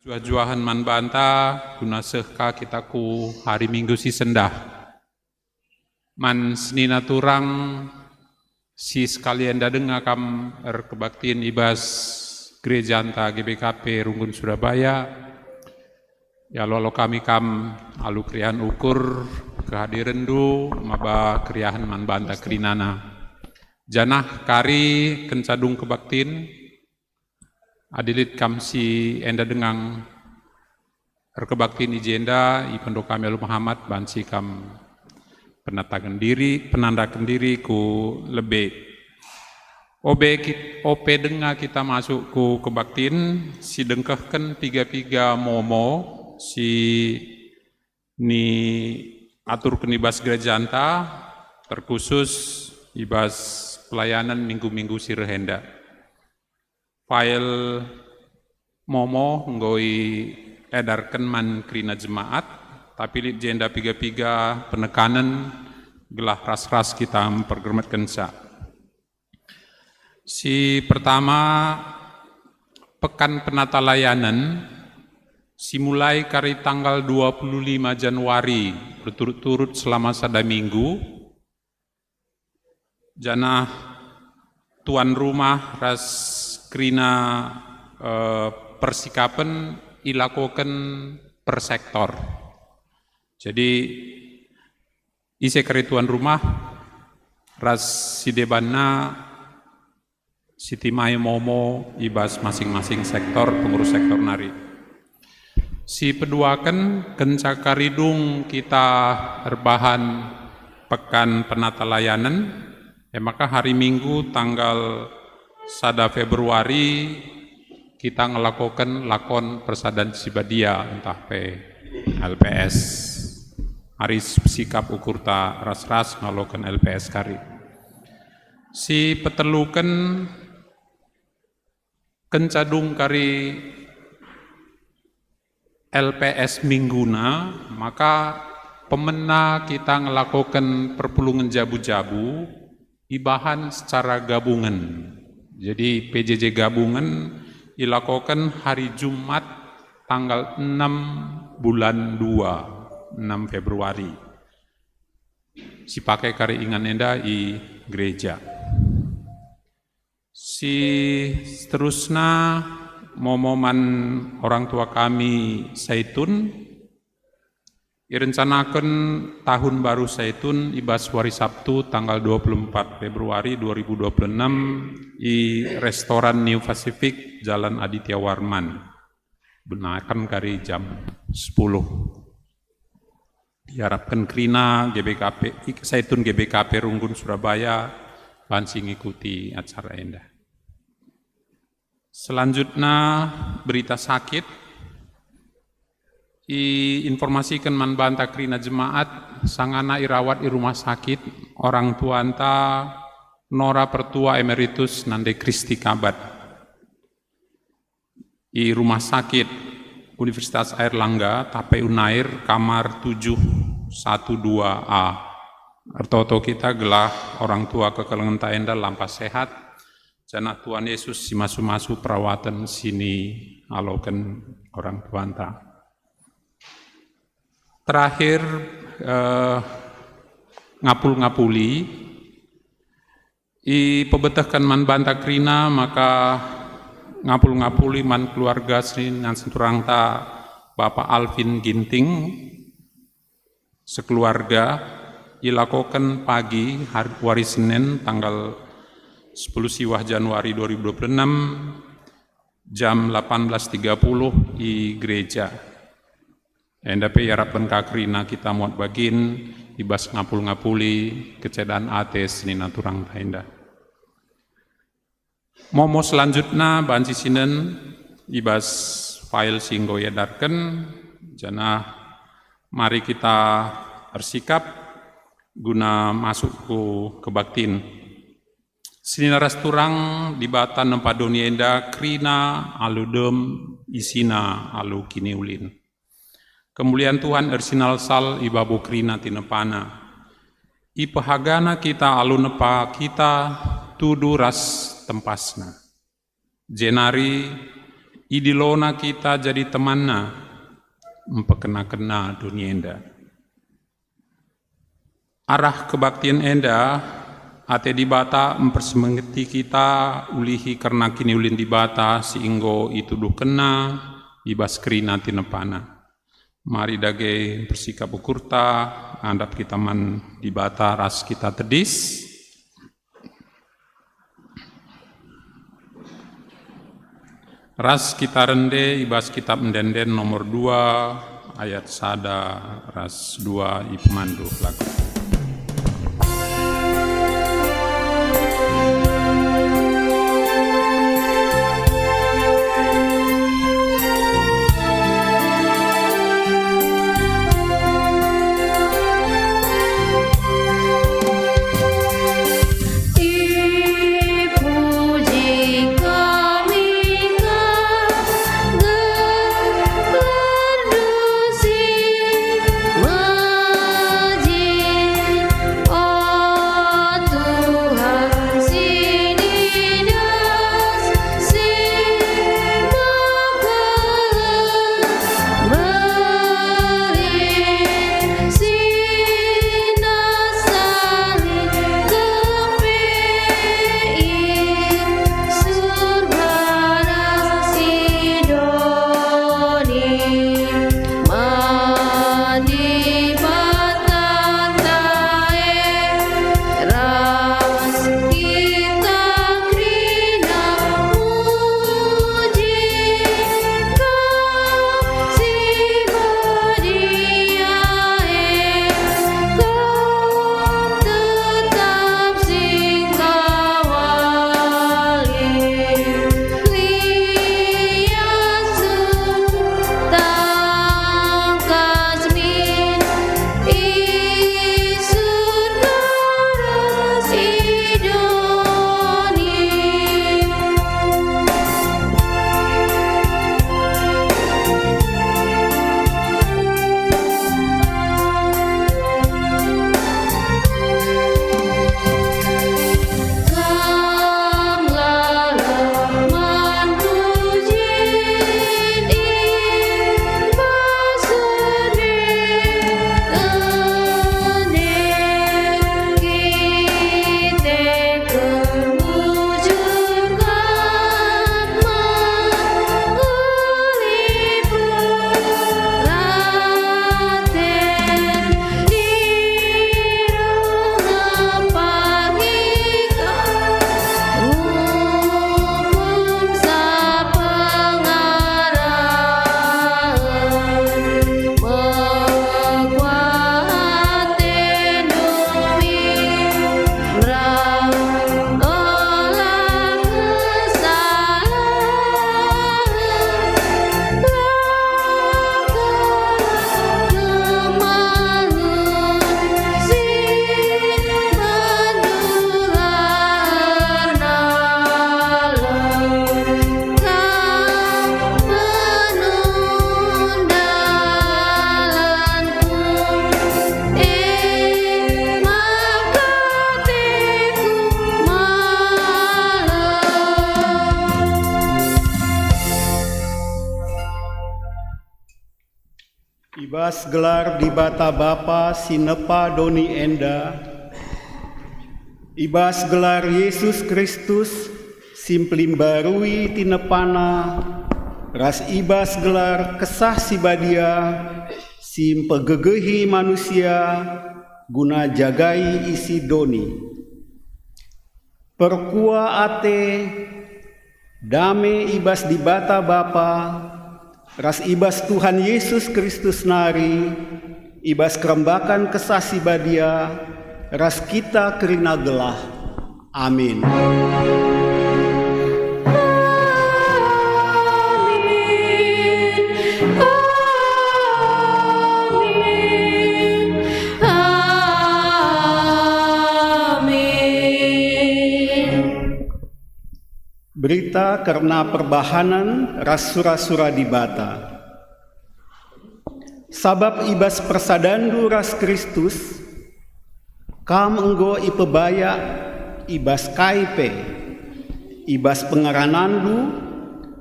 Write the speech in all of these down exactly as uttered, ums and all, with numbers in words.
Juah-juahen man banta guna seh ka kita ku hari Minggu si sendah. Man senina turang si sekalian, enda denga kam erkebaktin i bas gerejanta G B K P Runggun Surabaya. Ialo-alo kami kam alu keriahen ukur kehadirenndu maba keriahen man banta kerinana. Janah kari kenca dung kebaktin, adi lit kam si enda denga erkebaktin i jenda, ipendo kami alu mehamat banci kam penataken diri, penandaken diri ku lebe. Ope kit-, ope denga kita masuk ku kebaktin, si dengkehken piga-piga momo si ni aturken i bas gerejanta, terkhusus i bas pelayanan minggu-minggu si reh enda. File momo enggo iedarken man kerina jemaat, tapi lit jenda piga-piga penekanen gelah ras-ras kita mpergermetkenca. Si pertama, Pekan Penatalayanen, si mulai kari tanggal dua puluh lima Januari, berturut-turut selama sada minggu, janah tuan rumah ras kerina, eh, persikapen ilakoken per sektor. Jadi, ise kari tuan rumah ras si debanna sitimai momo i bas masing-masing sektor, pengurus sektor nari. Si peduaken, kenca kari dung kita erbahan Pekan Penatalayanen, e maka hari Minggu tanggal sada Februari kita ngelakoken lakon persadan si badia ntah pe L P S. Ari sikap ukurta ras-ras ngaloken L P S kari. Si peteluken, kenca dung kari L P S mingguna, maka pemena kita ngelakoken perpulungen jabu-jabu ibahan secara gabungen. Jadi, P J J gabungen ilakoken hari Jumat tanggal enam bulan dua, enam Februari. Sipake kari ingan enda i gereja. Si seterusna, momo man orang tua kami Saitun, irencanaken tahun baru Saitun i bas wari Sabtu tanggal dua puluh empat Februari dua ribu dua puluh enam i restoran New Pacific, Jalan Aditya Warman. Benaken kari jam sepuluh. Diarapken kerina G B K P, ik-, Saitun G B K P Runggun Surabaya banci ngikuti acara enda. Selanjutna, berita sakit. Iinformasiken man banta kerina jemaat, sangana irawat i rumah sakit orang tuanta Nora Pertua Emeritus Nande Kristi Kabat. I Rumah Sakit Universitas Airlangga, Tape Unair, kamar tujuh satu dua A. Ertoto kita gelah orang tua kekelengenta enda lampas sehat, janah Tuhan Yesus si masu-masu perawaten si nialoken orang tuanta. Terakhir, eh, ngapul-ngapuli. Ipebetehken man banta kerina maka ngapul-ngapuli man keluarga senina senturangta Bapak Alvin Ginting sekeluarga, ilakoken pagi hari, wari Senin tanggal sepuluh siwah Januari dua ribu dua puluh enam, jam delapan belas tiga puluh i gereja. Enda pe iarapken ka kerina kita muat bagin i bas ngapul-ngapuli kecedan ate senina turangta enda. Momo selanjutna banci sinen i bas file si enggo iedarken, janah mari kita ersikap guna masuk ku kebaktin. Senina ras turang, Dibata nempa doni enda kerina alu dem, isina alu kiniulin. Kemulian Tuhan ersinalsal i babo kerina tinepana. IpehagaNa kita alu nepa kita tudu ras tempasNa. Jenari Idilona kita jadi temanNa, mpekena-kena doni enda. Arah kebaktin enda, ate Dibata mpersemengeti kita ulihi kerna kiniulin Dibata si enggo ituduhkenNa i bas kerina tinepaNa. Mari dage mpersikap ukurta, andap kita man Dibata ras kita tedis. Ras kita rende i bas Kitap Ende-enden nomor dua, ayat sada ras dua, ipemanndu lagu. I bas gelar Dibata Bapa si nepa doni enda, i bas gelar Yesus Kristus si mpelimbarui tinepaNa, ras i bas gelar Kesah Si Badia si mpegegehi manusia guna jagai isi doni. Perkua ate, dame i bas Dibata Bapa, ras i bas Tuhan Yesus Kristus nari, i bas kerembakan Kesah Si Badia, ras kita kerina gelah. Amin. Berita kerna perbahanen ras sura-sura Dibata. Sabap i bas persadanndu ras Kristus, kam enggo ipebayak i bas kai pe, i bas pengerananndu,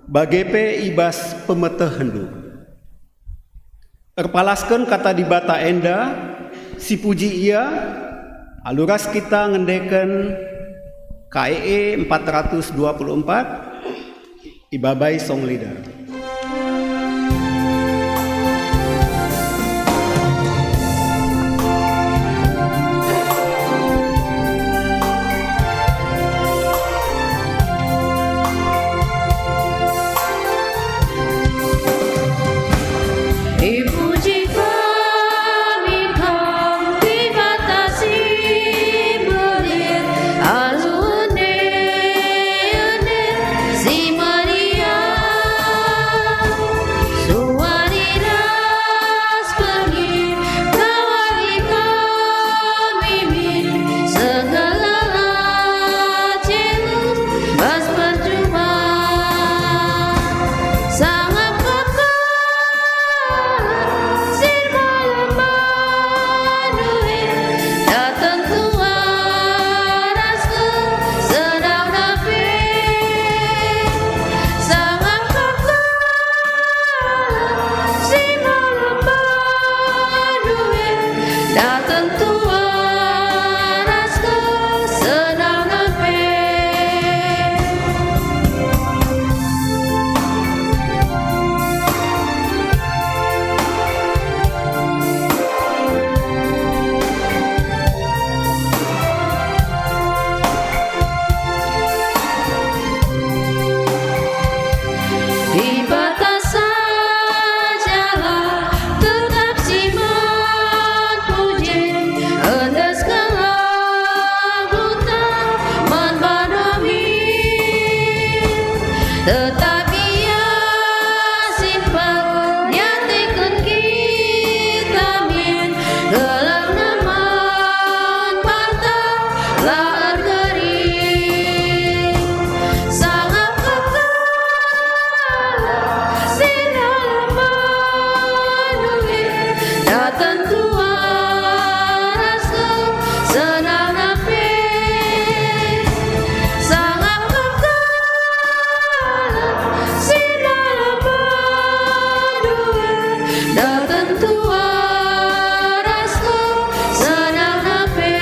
bage pe i bas pemetehndu. Erpalasken Kata Dibata enda, sipuji Ia, alu ras kita ngendeken K E E empat ratus dua puluh empat, ibabai song leader. Ipuji kami Kam, Dibata si mbelin, alu ende-ende si meriah, suari ras pengin, kawari kami min, segala la jelu bas perjumpaan. Sangap kekal si dalam bandu e, datang tua ras kesenangen pe. Sangap kekal si dalam bandu e, datang tua ras kesenangen pe. Dibata sajalah tetap si man puji, endeskenlah geluhta man bandu min. Tetap Ia simpan iateken kita min, gelarNa man banta la erkeri. Sangap kekal si dalam bandu e, datang tua ras kesenangen pe. Sangap kekal si dalam bandu e, datang tua ras kesenangen pe.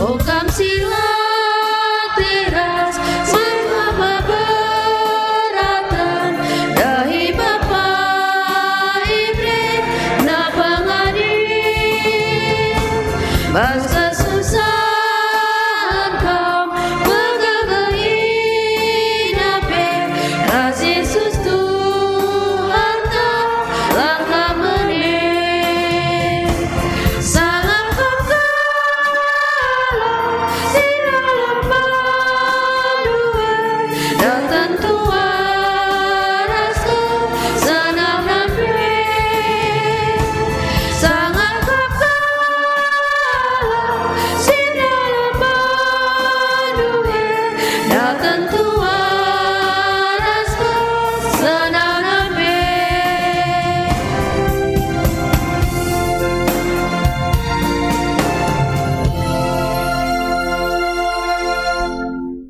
O Kam si latih ras mehaba beraten, dahi Bapa iberena pengadi. Bas kesusahen Kam megegeh indah pe, ras Jesus Tuhanta la Kam mene. Sangap kekal si dalam bandu e, datang tua ras kesenangen pe. Sangap kekal si dalam bandu e, datang tua ras kesenangen pe.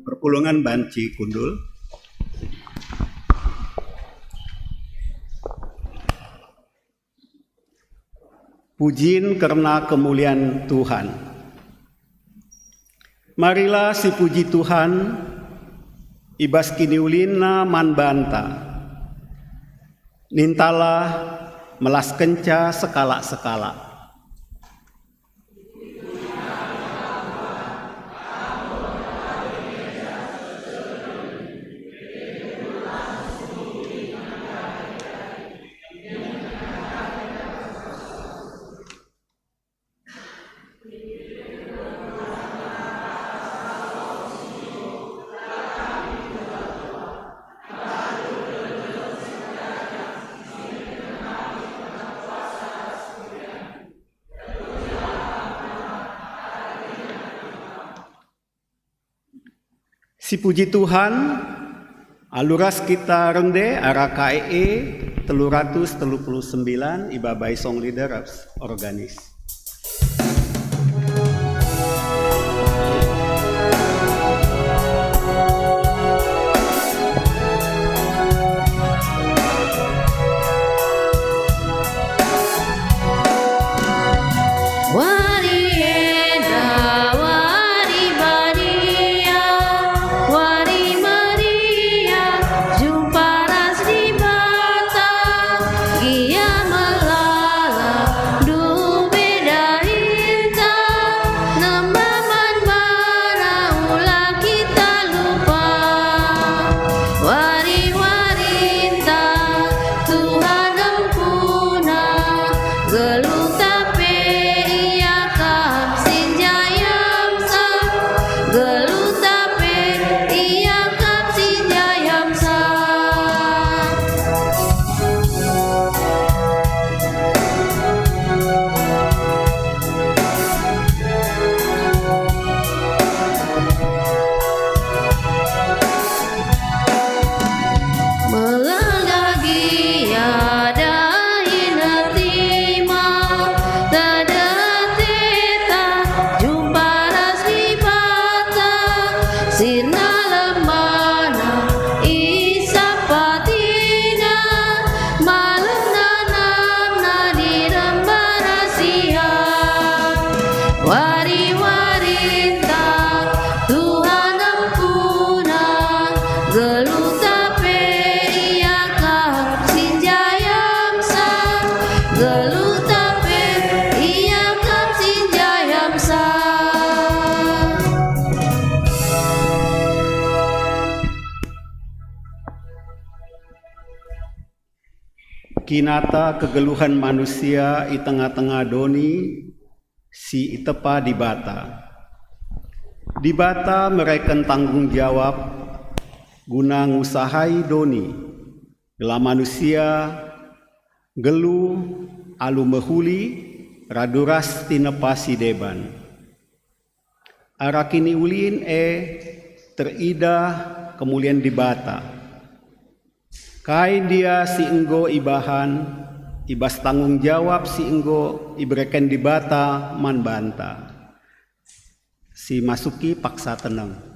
Perpulungen banci kundul. Pujin kerna kemulian Tuhan. Marilah sipuji Tuhan i bas kiniulinNa man banta. Nintalah melaskenca sekalak-sekalak. Sipuji Tuhan, Alu ras kita rende arah K E E telu ratus telu puluh sembilan ibabai song leader ras organis. Wari enda wari badia, wari meriah, jumpa ras Dibata, Ia melala, ndube dahinta, nemba man baNa ula kita lupa. Wari-warinta Tuhan empuna, geluhta pe Ia kap si njai amsa, geluhta pe Ia kap si njai amsa. Melala gia dahin ertima, tedeteta jumpa ras Dibata, sirna lembana isap patina, malem nanamna diremba ras Ia. Wari-warinta Tuhan empuna, geluhta pe Ia kap si njai amsa, geluhta pe Ia kap si njai amsa. Kinata kegeluhen manusia i tengah-tengah doni si itepa Dibata. Dibata mereken tanggung jawab guna ngusahai doni, gelah manusia nggeluh alu mehuli radu ras tinepa si deban. Arah kiniulin e teridah kemulian Dibata. Kai ndia si enggo ibahan i bas tanggung jawab si enggo ibereken Dibata man banta? Si masuki paksa teneng.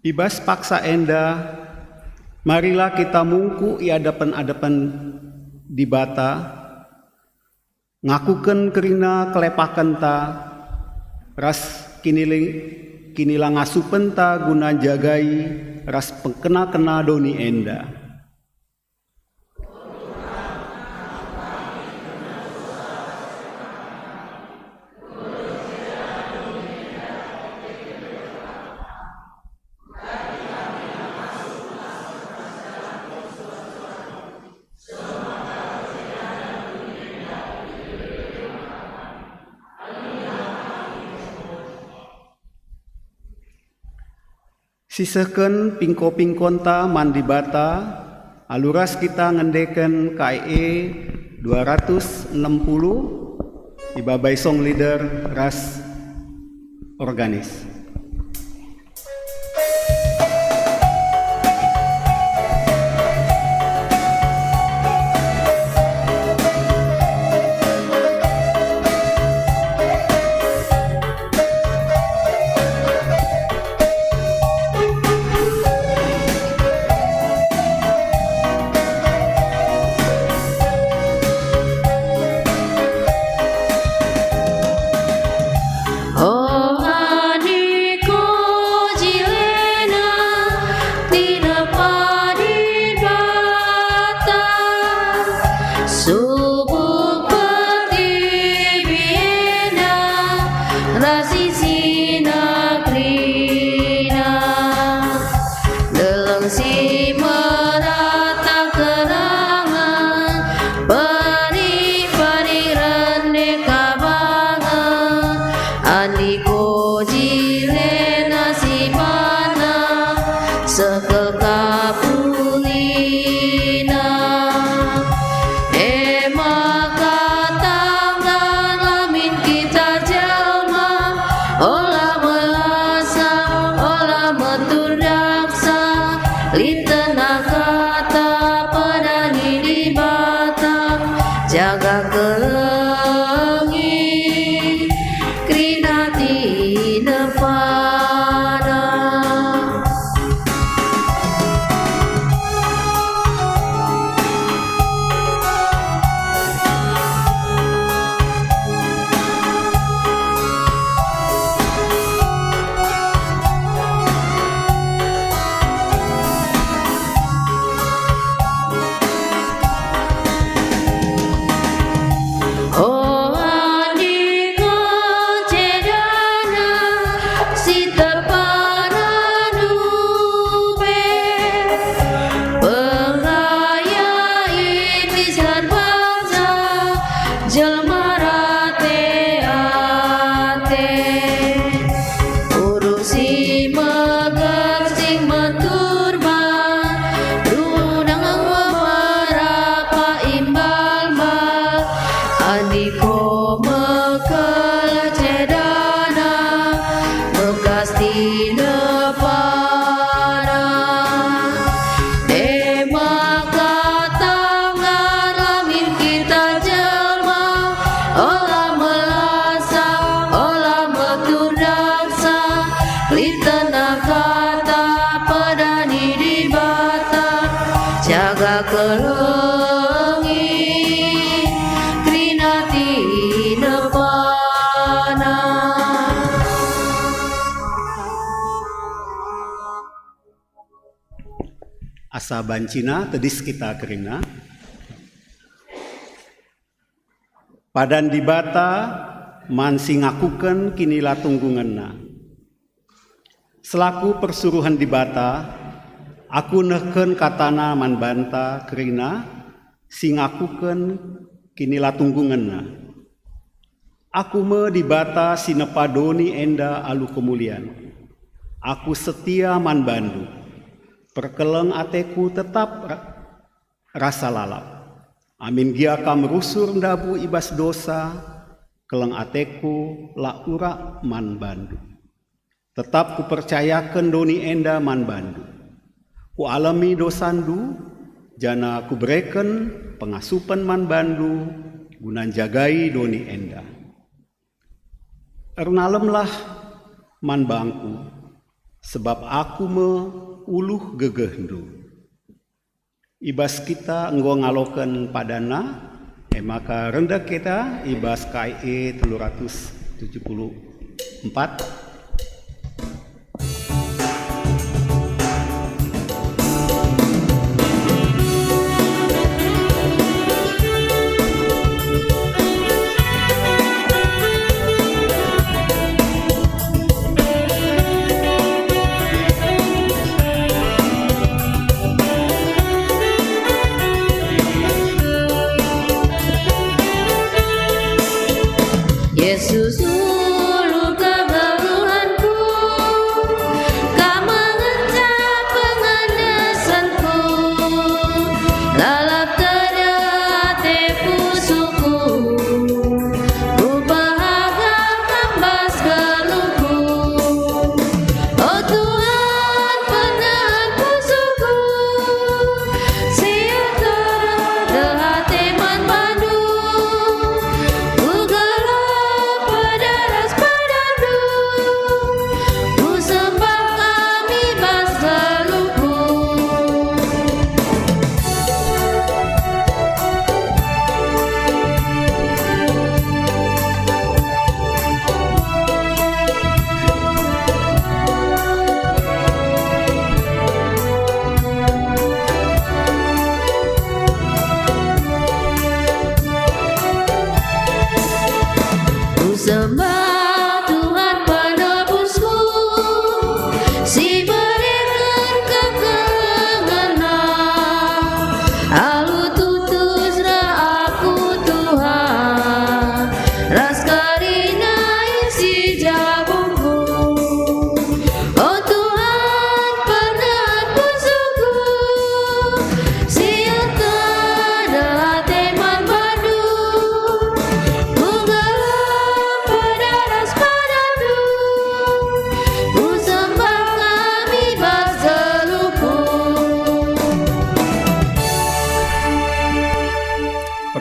I bas paksa enda, marilah kita mungkuk i adepen-adepen Dibata, ngakuken kerina kelepakenta ras kinili-, kinilangasupenta guna njagai ras pengkena-kena doni enda. Sisehken pingko-pingkonta man Dibata, alu ras kita ngendeken K E E dua ratus enem puluh, ibabai song leader ras organis. Oh, adi Kepulina, e maka tangan lamin kita jelma, ola melasa, ola metur daksa, lit tenah kata pedani Dibata, jaga kelengi, kerina tinepana. O adi kecedana si teparandu pe, pengayak itis erbansa jelma rate ate. Urusi megersing meturban, runang merapa imbal-mbal, adi ko mekel cedana, bekas tinepana. E maka tangan lamin kita jelma, ola melasa, ola metur daksa, lit tenah kata pedani Dibata, jaga kelengi, kerina tinepana. Asa bancina tedis kita kerina. Padan Dibata man si ngakuken kinilatunggungenna. Selaku persuruhen Dibata, aku nehken katana man banta kerina si ngakuken kinilatunggungenna. Aku me Dibata si nepa doni enda alu kemulian. Aku setia man bandu. Perkeleng ateku tetap ra-, rasa lalap. Amin gia kam rusur ndabuh i bas dosa, keleng ateku la urak man bandu. Tetap kupercayaken doni enda man bandu. Kualemi dosandu, janah kubereken pengasupen man bandu guna njagai doni enda. Ernalemlah man bangku, sebab aku me uluh gegehndu. I bas kita enggo ngaloken padanna, e maka rendek kita i bas K I E telu ratus tujuh puluh empat. Yesus ulu kegeluh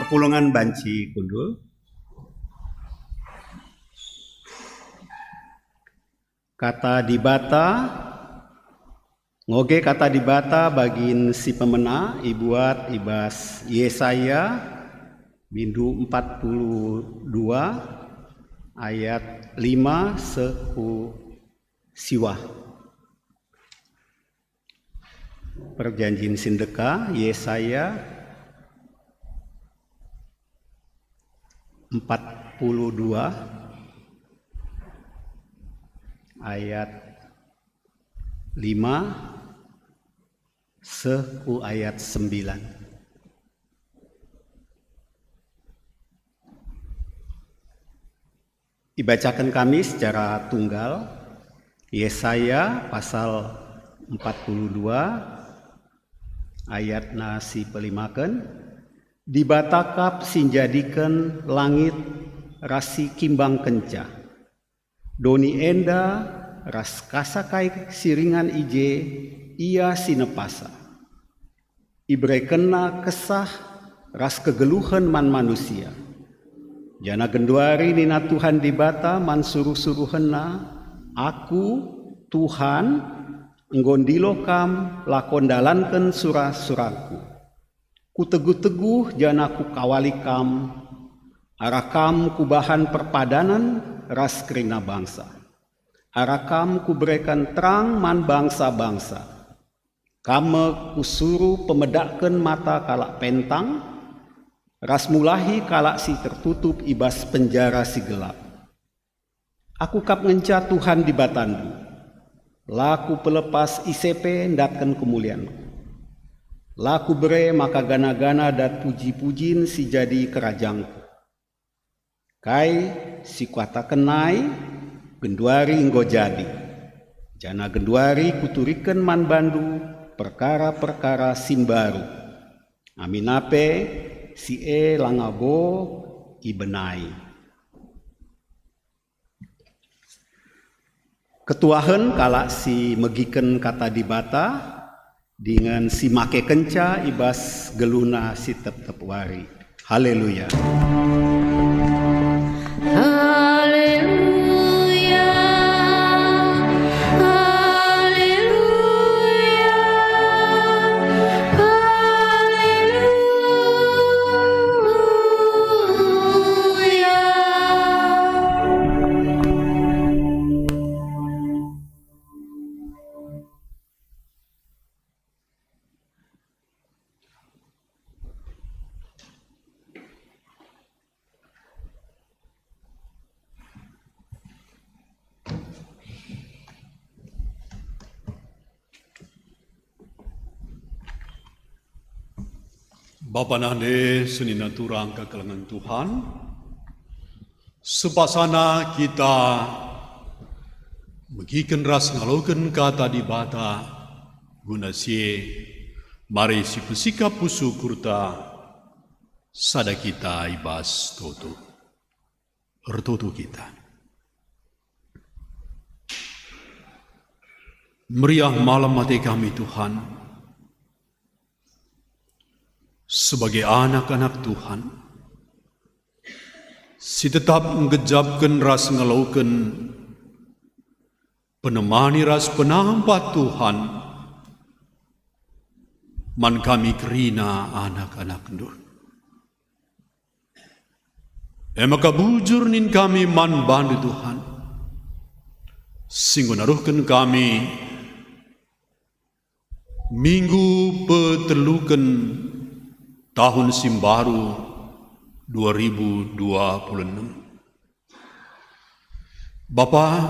Pulungen banci kundul. Kata Dibata, ngoge Kata Dibata bagin si pemena ibuat i bas Yesaya, bindu empat puluh dua ayat lima seh ku siwah. Perjanjin Sindeka, Yesaya empat puluh dua ayat lima seh ku ayat sembilan. Ibacaken kami secara tunggal, Yesaya pasal empat puluh dua, ayatna si pelimaken, Dibata kap si njadiken langit ras si kimbangkenca. Doni enda ras kasa kai si ringan i je, Ia si nepasa. IberekenNa kesah ras kegeluhen man manusia. Janah genduari nina Tuhan Dibata man suruh-suruhenNa, "Aku, Tuhan, enggo ndilo kam lako ndalanken sura-surangKu. Kutegu-teguh janah Kukawali kam, arah kam Kubahan perpadanen ras kerina bangsa. Arah kam Kubereken terang man bangsa-bangsa. Kam me Kusuruh pemedakken mata kalak pentang, ras mulahi kalak si tertutup i bas penjara si gelap. Aku kap ngenca Tuhan Dibatandu. La Kupelepas ise pe ndatken kemulianKu. La Kubere maka gana-gana dat puji-pujin si jadi kerajangKu. Kai si Kukataken nai genduari enggo jadi, janah genduari Kuturiken man bandu perkara-perkara si mbaru. Amin pe si e langa bo ibenai." Ketuahen kalak si megiken Kata Dibata dingen si makekenca i bas geluhna si tep-tep wari. Haleluya! Haleluya, haleluya, haleluya. Bapa nande senina turang kekelengen Tuhan, sepasana kita megiken ras ngaloken Kata Dibata, guna si e mari sipesikap pusuh kurta sada kita i bas toto. Ertoto kita. Meriah malam ate kami, Tuhan, sebagai anak-anak Tuhan, si tetap nggejapken ras ngaloken penemani ras penampat Tuhan man kami kerina anak-anakNdu. E maka bujur nin kami man bandu, Tuhan, si enggo naruhken kami minggu peteluken tahun si mbaru dua ribu dua puluh enem. Bapa,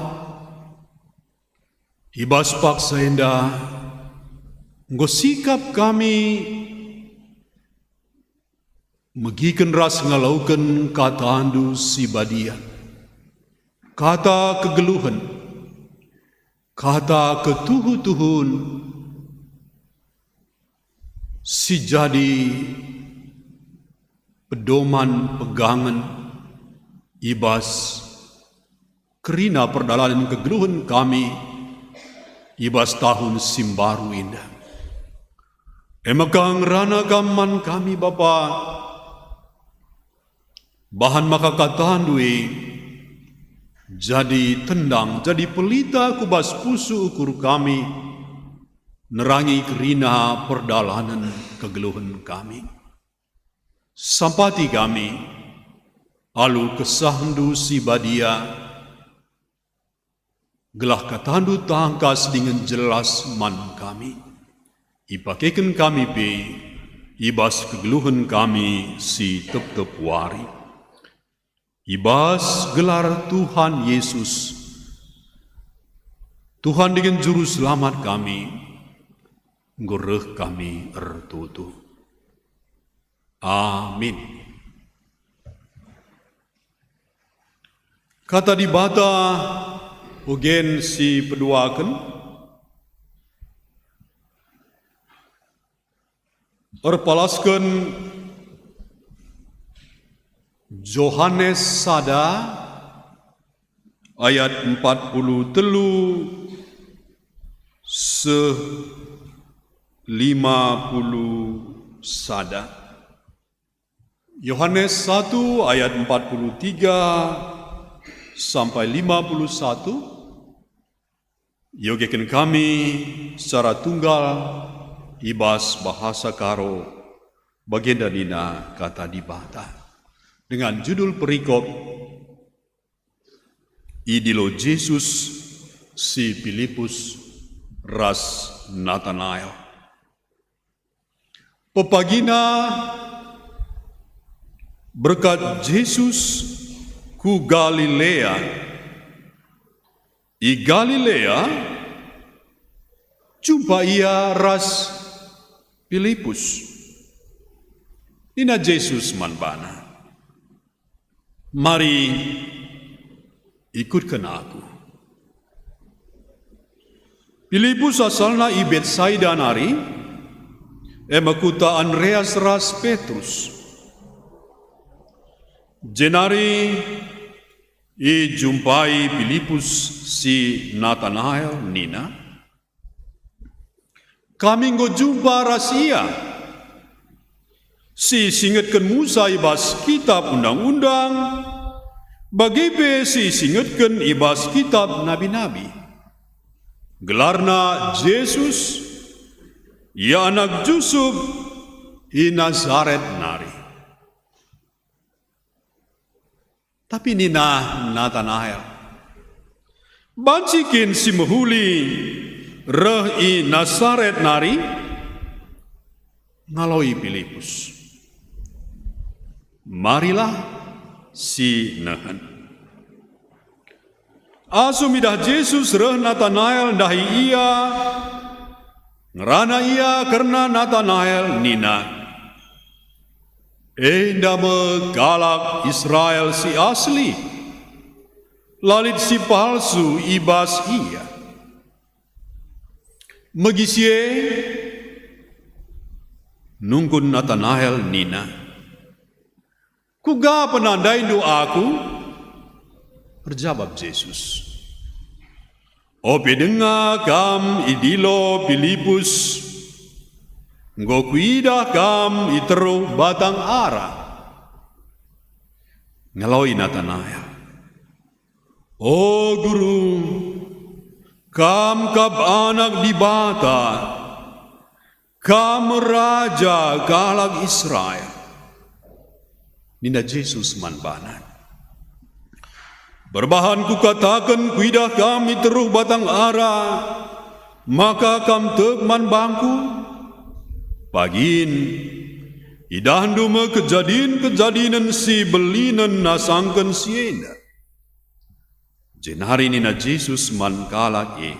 i bas paksa enda enggo sikap kami megiken ras ngaloken KataNdu si badia, kata kegeluhen, kata ketuhu-tuhun si jadi pedoman pegangen i bas kerina perdalanen kegeluhen kami i bas tahun si mbaru enda. E maka ngerana Kam man kami, Bapa, Bahan maka katandu e jadi tendang, jadi pelita ku bas pusuh ukur kami, nerangi kerina perdalanen kegeluhen kami. Sampati kami alu kesahndu si badia, gelah katandu tangkas dingen jelas man kami. Ipakeken kami pe i bas kegeluhen kami si tep-tep wari. I bas gelar Tuhan Yesus, Tuhan dingen Juru Selamat kami, enggo reh kami ertoto. Amin. Kata Dibata ugen si peduaken erpalasken Johanes sada ayat empat puluh telu seh lima puluh sada. Yohanes satu ayat empat puluh tiga sampai lima puluh satu, iogeken kami secara tunggal i bas bahasa Karo. Bagenda nina Kata Dibata. Dengan judul perikop, Idilo Jesus si Pilipus ras Natanael. Pepagina berkat Jesus ku Galilea. I Galilea jumpa ia ras Pilipus. Nina Jesus man bana, "Mari, ikutken Aku." Pilipus asalna i Betsaida nari, e me kuta Andreas ras Petrus. Jenari ijumpai Pilipus si Natanael nina, "Kami enggo jumpa ras IA, si isingetken Musa i bas Kitap Undang-undang, bage pe si isingetken i bas Kitap Nabi-nabi. Gelarna Jesus, ia anak Jusup i Nasaret nari." Tapi nina Natanael, "Banci kin si mehuli reh i Nasaret nari?" Ngaloi Pilipus, "Marilah sinehen." Asum idah Jesus reh Natanael ndahi ia, ngerana ia kerna Natanael nina, "Enda me kalak Israel si asli, la lit si palsu i bas ia." Megi si e, nungkun Natanael nina, "Kuga penandaindu Aku?" Erjabap Jesus, "Ope denga kam idilo Pilipus, enggo kuidah kam i teruh batang ara." Ngaloi Natanael, "O Guru, Kam kap Anak Dibata, Kam Raja kalak Israel." Nina Jesus man bana, "Perbahan Kukataken kuidah kam i teruh batang ara, maka kam tek man bangKu? Pagin, idahndu me kejadin-kejadinen si belinen nasangken si enda." Jenari nina Jesus man kalak e,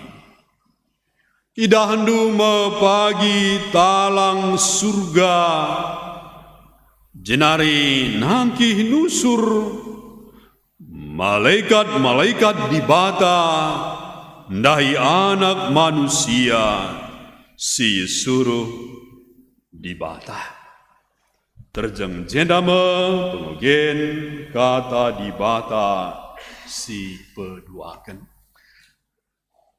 "Idahndu me pagi talang Surga, jenari nangkih nusur malekat-malekat Dibata ndahi Anak Manusia si isuruh Dibata." Terjeng jenda me pengogen Kata Dibata si peduaken.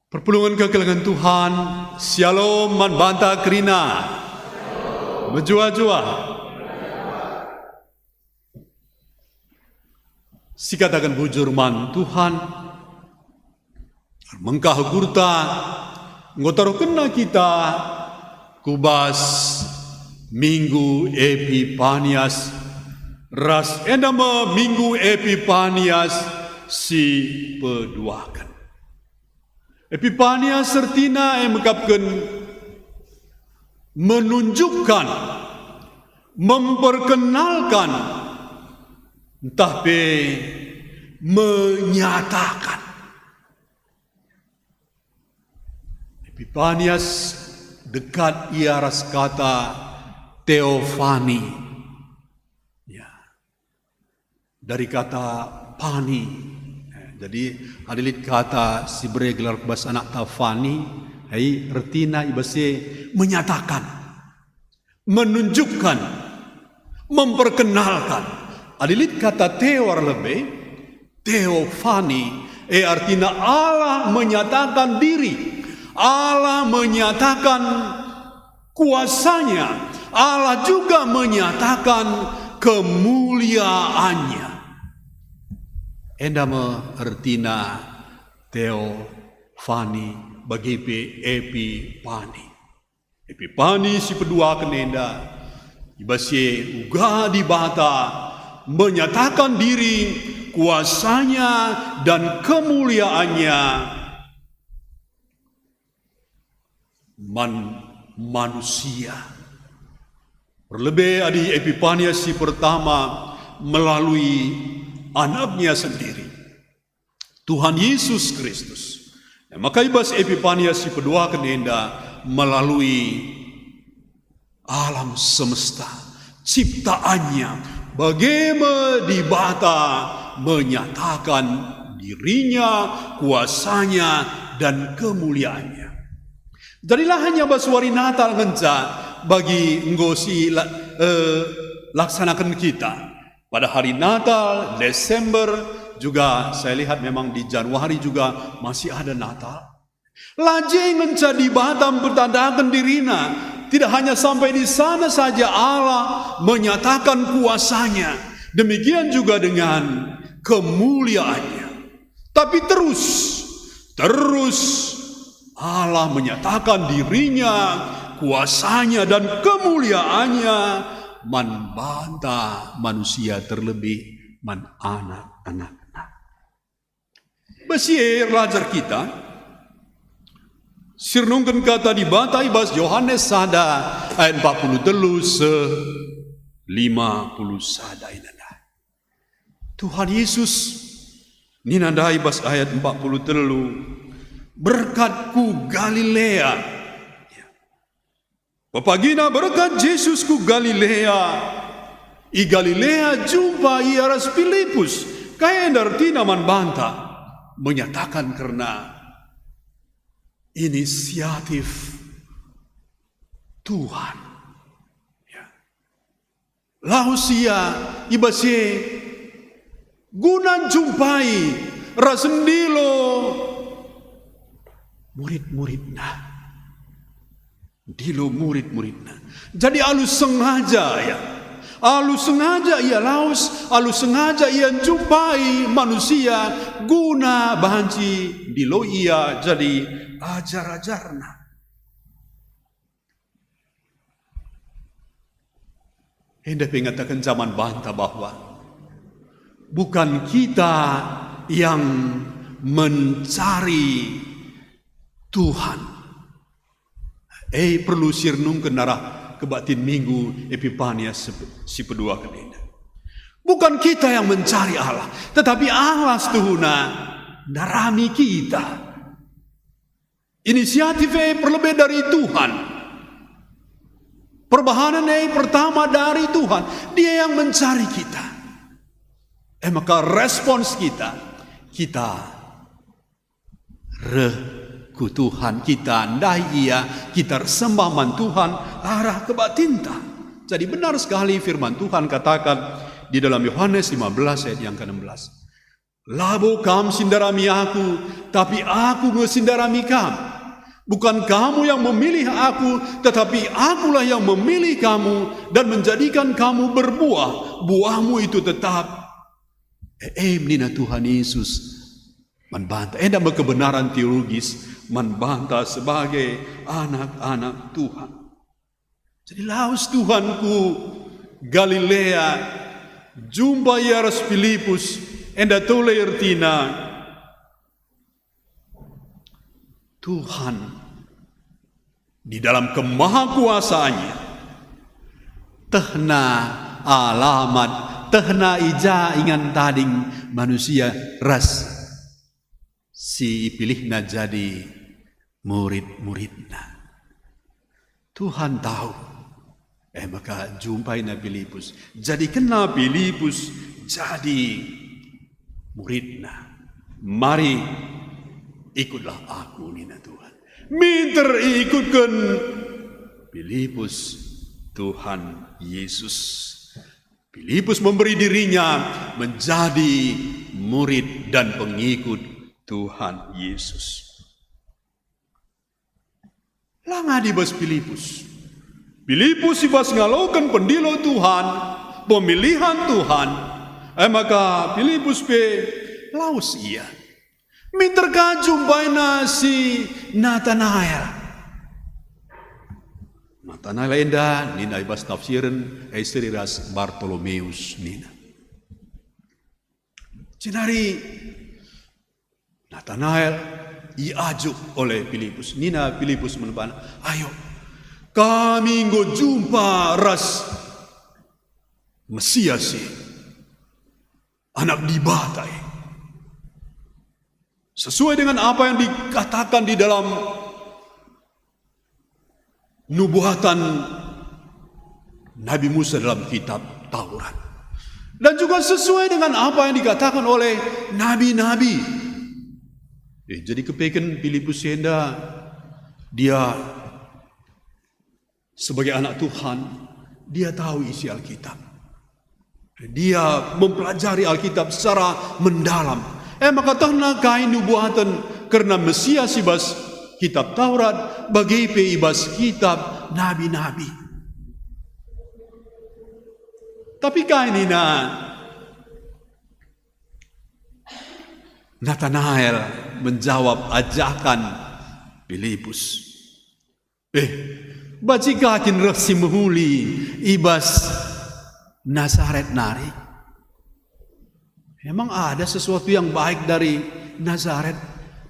Perpulungen kekelengen Tuhan, Syalom man banta kerina. Mejuah-juah. Sikataken bujur man Tuhan, ermengkah ukurta, enggo taruhkenna kita ku bas Minggu Epipanias, ras enda me Minggu Epipanias si peduaken. Epipanias ertina e mekapken menunjukkan, memperkenalkan, ntah pe menyatakan. Epipanias dekat ia ras kata teofani. Ya. Dari kata pani. Eh, jadi, adi lit kata si bere gelar bas anakta fani, ai ertina i bas e menyatakan, menunjukkan, memperkenalkan. Adi lit kata teo arah lebe, teofani, e artina Allah menyatakan diri, Allah menyatakan kuasa-Nya, Allah juga menyatakan kemuliaan-Nya. Enda me ertina teofani, bage pe epipani. Epipani si peduaken enda, i bas e uga Dibata menyatakan diri, kuasa-Nya, dan kemuliaan-Nya man manusia. Perlebe adi Epipania si pertama melalui Anak-Nya sendiri, Tuhan Yesus Kristus. E maka i bas Epipania si peduaken enda melalui alam semesta, ciptaan-Nya, bage me Dibata menyatakan diri-Nya, kuasa-Nya, dan kemuliaan-Nya. Jadi la hanya bas wari Natal ngenca bagi enggo si la-, eh, laksanaken kita. Pada hari Natal, Desember, juga saya lihat memang di Januari juga masih ada Natal. La je ngenca Dibata mpetandaken diri-Nya, tidak hanya sampai di sana saja Allah menyatakan kuasa-Nya, demikian juga dengan kemuliaan-Nya. Tapi terus, terus Allah menyatakan diri-Nya, kuasa-Nya, dan kemuliaan-Nya man banta manusia, terlebih man anak-anakna. Bas e erlajar kita si renungken Kata Dibata i bas Yohanes sada ayat empat puluh telu seh lima puluh sada enda. Tuhan Yesus nina ndai bas ayat empat puluh telu, "Berkat ku Galilea." Pepagina berkat Jesus ku Galilea. I Galilea jumpa Ia ras Pilipus. Kai enda ertina man banta? Menyatakan kerna inisiatif Tuhan. Ya. Lawes Ia i bas e guna njumpai ras ndilo murid-muridNa. Ndilo murid-muridNa. Jadi alu sengaja Ia. Alu sengaja Ia lawes, alu sengaja Ia njumpai manusia guna banci ndilo Ia jadi ajar-ajarNa. Enda pe ngataken jaman banta bahwa bukan kita yang mencari Tuhan. Eh, perlu si renungken arah kebaktin Minggu Epipania si, si peduaken enda. Bukan kita yang mencari Allah, tetapi Allah setuhuna ndarami kita. Inisiatif e perlebe dari Tuhan. Perbahanen e pertama dari Tuhan. Dia yang mencari kita. E maka respons kita, kita reh ku Tuhan, kita ndai Ia, kita ersembah man Tuhan arah kebaktinta. Jadi benar sekali firman Tuhan katakan di dalam Yohanes lima belas ayat yang keenam belas. Labo kam si ndarami Aku, tapi Aku nge si ndarami kam. Bukan kamu yang memilih Aku, tetapi Akulah yang memilih kamu dan menjadikan kamu berbuah. Buahmu itu tetap. E, em nina Tuhan Yesus man banta. Enda me kebenaran teologis man banta sebagai anak-anak Tuhan. Jadi lawes Tuhan ku Galilea, jumpa ia ras Pilipus, enda tole ertina, Tuhan di dalam kemahakuasaanNa, tehna alamat, tehna i ja ingan tading manusia ras si ipilihNa jadi murid-muridNa. Tuhan tahu. E maka jumpaina Pilipus. Jadikenna Pilipus jadi muridna. "Mari, ikutlah Aku," nina Tuhan. Minter iikutken Pilipus Tuhan Yesus. Pilipus memberi dirinya menjadi murid dan pengikut Tuhan Yesus. La ngadi bas Pilipus. Pilipus i bas ngaloken pendilo Tuhan, pemilihan Tuhan, e maka Pilipus pe lawes ia. Minter ka jumpaina si Natanael. Natanael enda nina i bas tafsiren Esri ras Bartolomeus nina. Jenari Natanael iajuk oleh Pilipus. Nina Pilipus man bana, "Ayo, kami enggo jumpa ras Mesias e, Anak Dibata e." Sesuai dengan apa yang dikatakan di dalam nubuatan Nabi Musa dalam kitab Taurat. Dan juga sesuai dengan apa yang dikatakan oleh nabi-nabi. Eh, jadi kepeken Pilipus enda, dia sebagai anak Tuhan, dia tahu isi Alkitab. Dia mempelajari Alkitab secara mendalam. E maka tehna kai nubuaten kerna Mesias i bas Kitab Taurat, bage pe i bas Kitab Nabi-nabi. Tapi kai nina Natanael menjawab ajakan Pilipus? "Eh, banci ka kin reh si mehuli i bas Nasaret nari? Emang ada sesuatu yang baik dari Nasaret?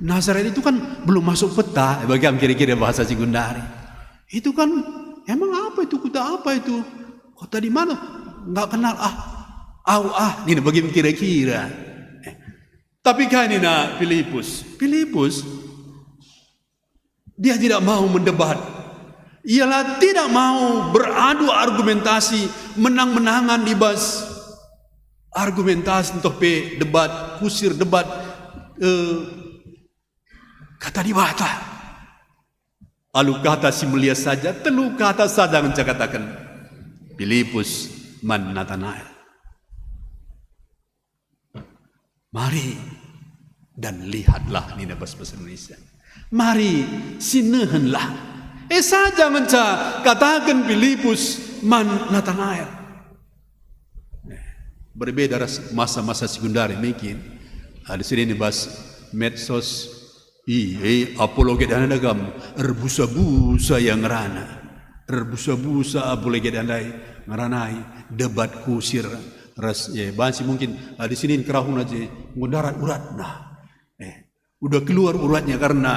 Nasaret itu kan belum masuk peta," bagi kira-kira bahasa si gundari. "Itu kan, emang apa itu, kuta apa itu? Kota di mana? Nggak kenal ah. Au ah," nina bagi kira-kira. Eh, tapi kai nina Pilipus? Pilipus, dia tidak mau mendebat. Ialah tidak mau beradu argumentasi, menang-menangan i bas argumentasi, ntah pe debat, kusir debat, eh, Kata Dibata. Alu kata si melias saja, telu kata saja ngenca kataken Pilipus man Natanael. "Mari dan lihatlah," nina bas bahasa Indonesia. "Mari, sinehenlah." E saja ngenca kataken Pilipus man Natanael. Berbeda ras masa-masa si gundari mungkin. Ada sidin i bas medsos, i, e, apologet enda kam, erbusa-busa ia ngerana. Erbusa-busa apologet enda ngeranai, debat kusir ras, e, banci mungkin, ah, di sini kerahuna je, enggo ndarat uratna. Eh, udah keluar uratnya karena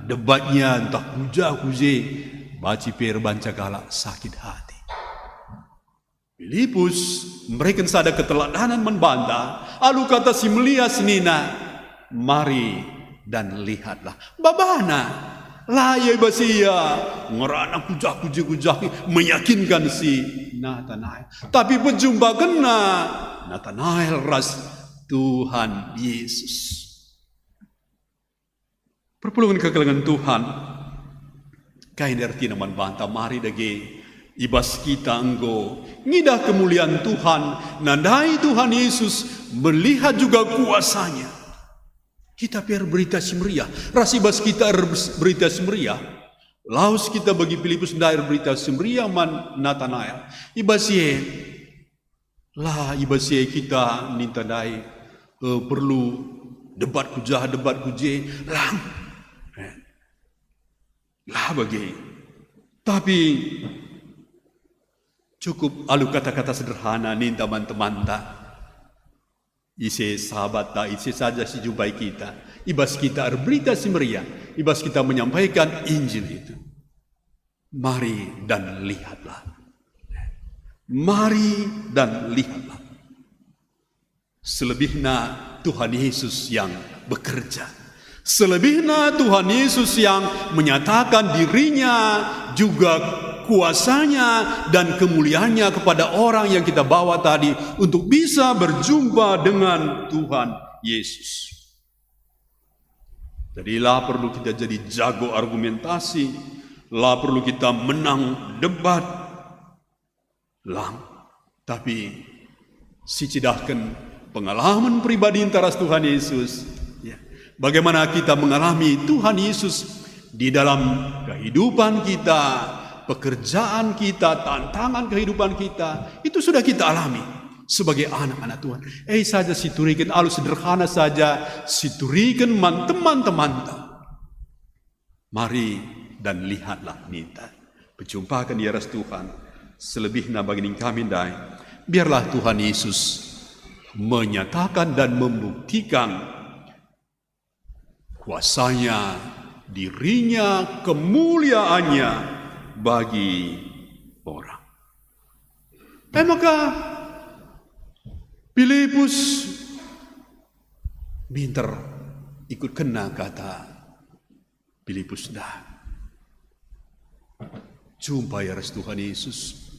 debatnya ntah kuja kuje, banci pe erbanca kalak sakit hati. Pilipus mereken sada keteladanan man banta, alu kata si melias nina, "Mari dan lihatlah." Babana, la ia i bas ia ngerana kujah-kuje-kujah meyakinkan si Natanael. Tapi pejumpakenna Natanael ras Tuhan Yesus. Perpulungen kekelengen Tuhan, kai nde ertina man banta mari dage i bas kita enggo ngidah kemulian Tuhan, nandai Tuhan Yesus, melihat juga kuasanya. Kita pe erberita si meriah, ras i bas kita erberita si meriah, lawes kita bagi Pilipus ndai erberita si meriah man Natanael. I bas e, la i bas e kita ninta ndai eh, perlu debat ku jah, debat ku je, lang. Eh, la bage. Tapi cukup alu kata-kata sederhana ninta man temanta. Ise sahabatta, ise saja si jumpai kita, i bas kita erberita si meriah, i bas kita menyampaikan Injil itu. Mari dan lihatlah. Mari dan lihatlah. Selebihna Tuhan Yesus yang bekerja. Selebihna Tuhan Yesus yang menyatakan dirinya, juga kuasanya dan kemuliaannya kepada orang yang kita bawa tadi untuk bisa berjumpa dengan Tuhan Yesus. Jadi, la perlu kita jadi jago argumentasi, la perlu kita menang debat, lang. Tapi sicidahken pengalaman pribadinta ras Tuhan Yesus, ya. Bagaimana kita mengalami Tuhan Yesus di dalam kehidupan kita, pekerjaan kita, tantangan kehidupan kita, itu sudah kita alami sebagai anak-anak Tuhan. Eh, saja situriken, alu sederhana saja situriken man teman-temanta. Mari dan lihatlah ninta. Pejumpaken ia ras Tuhan. Selebihna bagi nina kami ndai, biarlah Tuhan Yesus menyatakan dan membuktikan kuasanya, dirinya, kemuliaannya bagi orang. Eh, maka Pilipus minter ikutkenna kata Pilipus ndai. Jumpa ia ras Tuhan Yesus.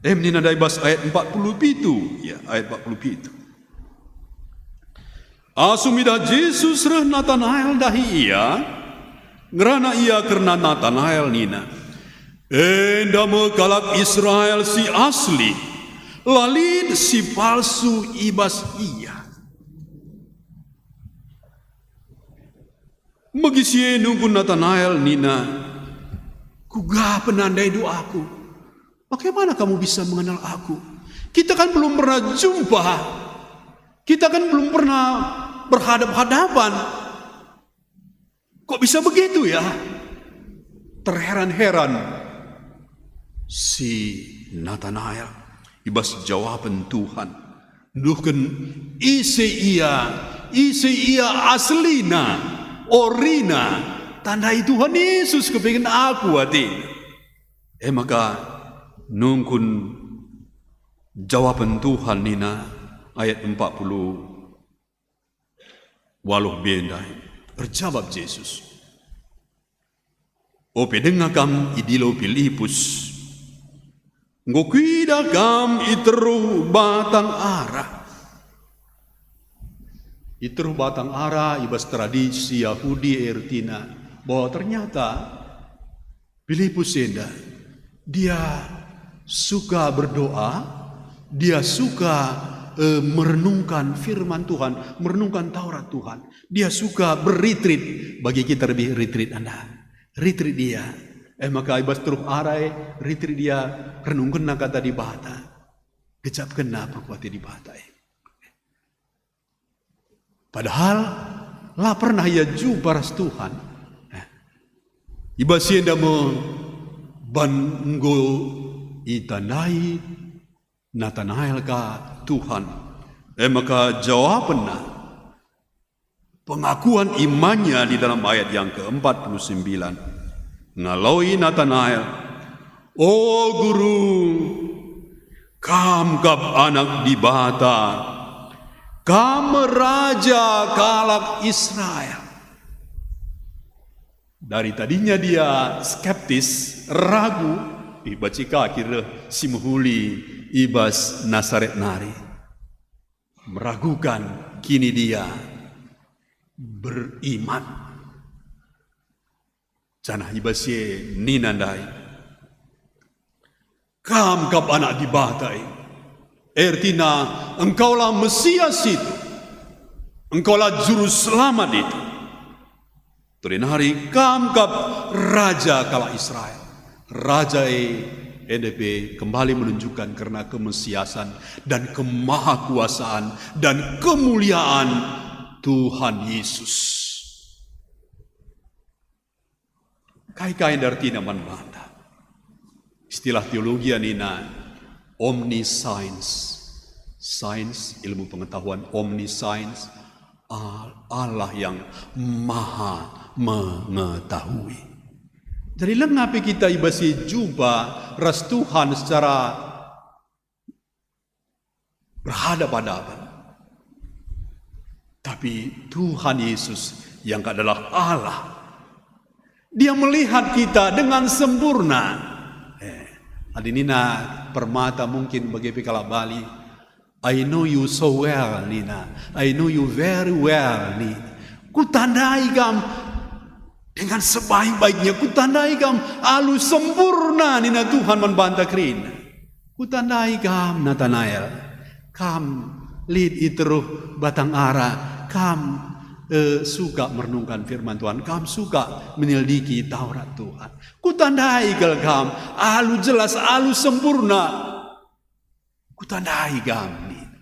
Em nina ndai bas ayat empat puluh pitu, ya, ayat empat puluh pitu. Asum idah Jesus reh Natanael ndahi ia, ngerana ia kerna Natanael nina, "Enda me kalak Israel si asli, la lit si palsu i bas ia." Megi si e nungkun Natanael nina, "Kuga penandaindu aku? Bagaimana kamu bisa mengenal aku? Kita kan belum pernah jumpa. Kita kan belum pernah berhadap-hadapan. Kok bisa begitu, ya?" Terheran-heran si Natanael i bas jawaben Tuhan. Nuduhken ise ia, ise ia aslina, orina, tandai Tuhan Yesus kepingin aku ate. E maka nungkun jawaben Tuhan nina ayat empat puluh waluh b ndai. Erjabap Jesus, "Ope denga kam idilo Pilipus, enggo kuidah kam i teruh batang ara." I teruh batang ara i bas tradisi Jahudi ertina bahwa ternyata Pilipus enda, dia suka berdoa, dia suka, eh, merenungkan firman Tuhan, merenungkan Taurat Tuhan. Dia suka berretreat, bagi kita lebih retreat enda. Retreat dia. Eh, maka i bas teruh ara e, retreat dia, renungkenna kata Dibata. Gejapkenna perkuati Dibata e. Padahal la pernah ia jumpa ras Tuhan. Eh, i bas si enda me ban enggo itandai Natanael ka Tuhan. E maka jawabenna, pengakuan imannya di dalam ayat yang keempat puluh sembilan, ngaloi Natanael, "O Guru, Kam kap Anak Dibata, Kam Raja kalak Israel." Dari tadinya dia skeptis, ragu, "Ih, banci ka kin reh si mehuli i bas Nasaret nari?" Meragukan, kini dia beriman. Janah i bas si e nina ndai, "Kam kap Anak Dibata e." Ertina, Engkaulah Mesias itu. Engkaulah Juru Selamat itu. Tuli nari, Kam kap Raja kalak Israel. Raja e Enda pe kembali menunjukkan kerna kemesiasan dan kemahakuasaan dan kemuliaan Tuhan Yesus. Kai-kai enda ertina man banta? Istilah teologi nina omniscience. Science, ilmu pengetahuan, omniscience, Al-, Allah yang maha mengetahui. Jadi langa pe kita i bas si jumpa ras Tuhan secara berhadap-hadapan. Tapi Tuhan Yesus yang adalah Allah, Dia melihat kita dengan sempurna. Eh, adi nina permata mungkin bage pe kalak Bali, "I know you so well," nina. "I know you very well," nina. "Kutandai kam dengan sebaik-baiknya, kutandai kam alu sempurna," nina Tuhan man banta kerina. "Kutandai kam, Natanael. Kam lit i teruh batang ara, kam, eh, suka merenungkan firman Tuhan, kam suka menyelidiki Taurat Tuhan. Kutandai kal kam, alu jelas, alu sempurna. Kutandai kam," nina.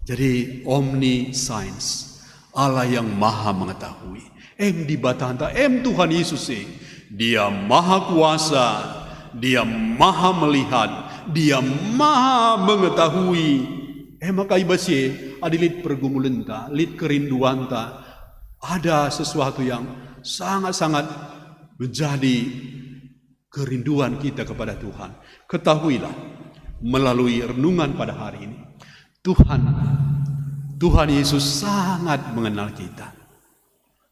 Jadi, omniscience, Allah yang maha mengetahui. Em Dibatanta, em Tuhan Yesus e. Dia maha kuasa, Dia maha melihat, Dia maha mengetahui. E maka i bas e, adi lit pergumulenta, lit kerinduanta, ada sesuatu yang sangat-sangat menjadi kerinduan kita kepada Tuhan. Ketahuilah, melalui renungan pada hari ini, Tuhan, Tuhan Yesus sangat mengenal kita.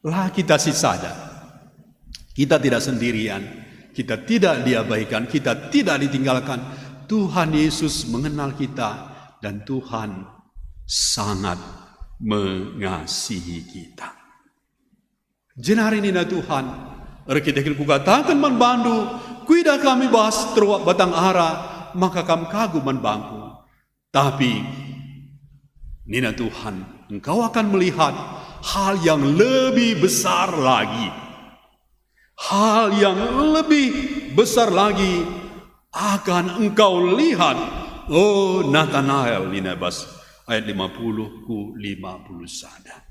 La kita sisada. Kita tidak sendirian, kita tidak diabaikan, kita tidak ditinggalkan. Tuhan Yesus mengenal kita dan Tuhan sangat mengasihi kita. Jenari nina Tuhan, "Erkiteken kukataken man bandu, kuidah kam i bas teruak batang ara, maka kam kagum man bangku. Tapi," nina Tuhan, "engkau akan melihat hal yang lebih besar lagi. Hal yang lebih besar lagi akan engkau lihat, o Natanael," nina bas ayat lima puluh ku lima puluh sada.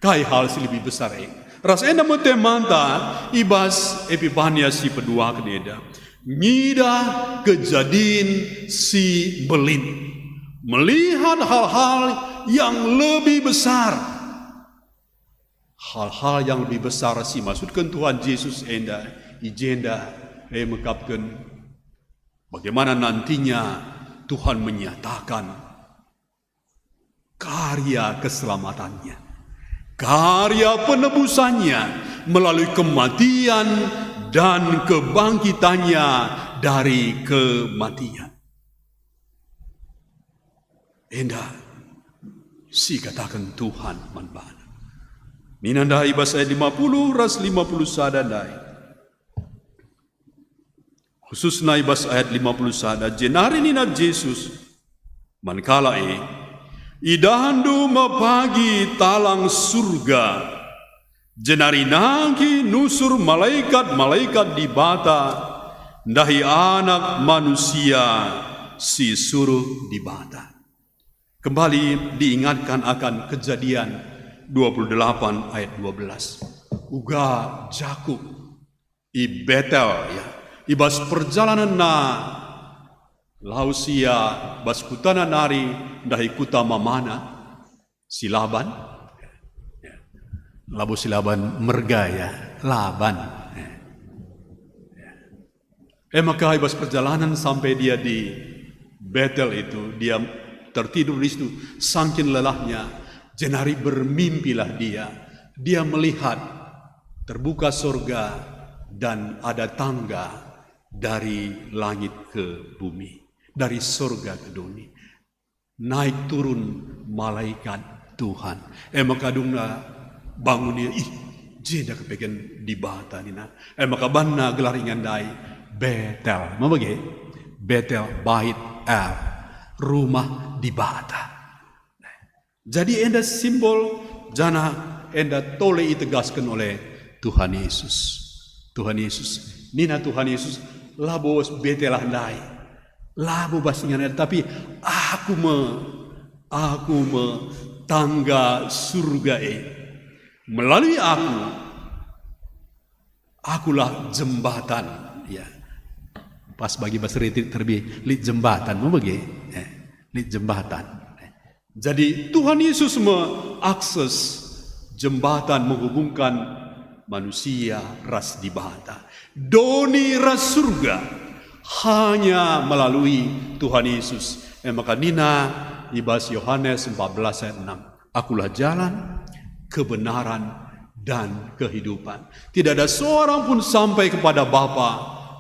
Kai hal si lebih besar e? Ras enda me temanta i bas Epipania si peduaken enda. Ngidah kejadin si mbelin. Melihat hal-hal yang lebih besar. Hal-hal yang lebih besar si maksudken Tuhan Jesus enda i jenda, e mekapken bagaimana nantinya Tuhan menyatakan karya keselamatannya, karya penebusannya melalui kematian dan kebangkitannya dari kematian. Enda si kataken Tuhan man bana. Nina ndai bas ayat lima puluh ras lima puluh sada ndai. Khususna i bas ayat lima puluh sada, jenari nina Jesus man kalak e, "Idahndu me pagi talang Surga, jenari nangkih nusur malekat-malekat Dibata ndahi Anak Manusia si suruh Dibata." Kembali diingatkan akan Kejadian dua puluh delapan ayat dua belas. Uga Jakup i Betel, ya, i bas perjalanenna lawes ia bas kutana nari ndahi kuta mamana, si Laban. Ya. Labo si Laban merga, ya, Laban. Ya. E maka i bas perjalanan sampai dia di Betel itu, dia tertidur di situ, sangkin lelahnya, jenari bermimpilah dia. Dia melihat terbuka sorga dan ada tangga dari langit ke bumi, dari sorga ke doni. Naik turun malaikat Tuhan. E maka dungna bangun ia, "Ih, jenda kepeken Dibata," nina. E maka banna gelar ingan ndai Betel. Ma bage? Betel, Bait El, rumah Dibata. Jadi enda simbol janah enda tole itegasken oleh Tuhan Yesus. Tuhan Yesus Nina Tuhan Yesus, "Labo betelah ndai, labo bas ingan enda, tapi Aku me, Aku me tangga surga e. Melalui Aku, Akulah jembatan." Ya. Pas bagi bas riti terbi, lit jembatan, mau bagi? Eh, lit jembatan. Jadi, Tuhan Yesus me akses jembatan menghubungkan manusia ras Dibata. Doni ras surga hanya melalui Tuhan Yesus. E maka nina i bas Yohanes empat belas ayat enam, "Akulah jalan, kebenaran, dan kehidupan. Tidak ada seorang pun sampai kepada Bapa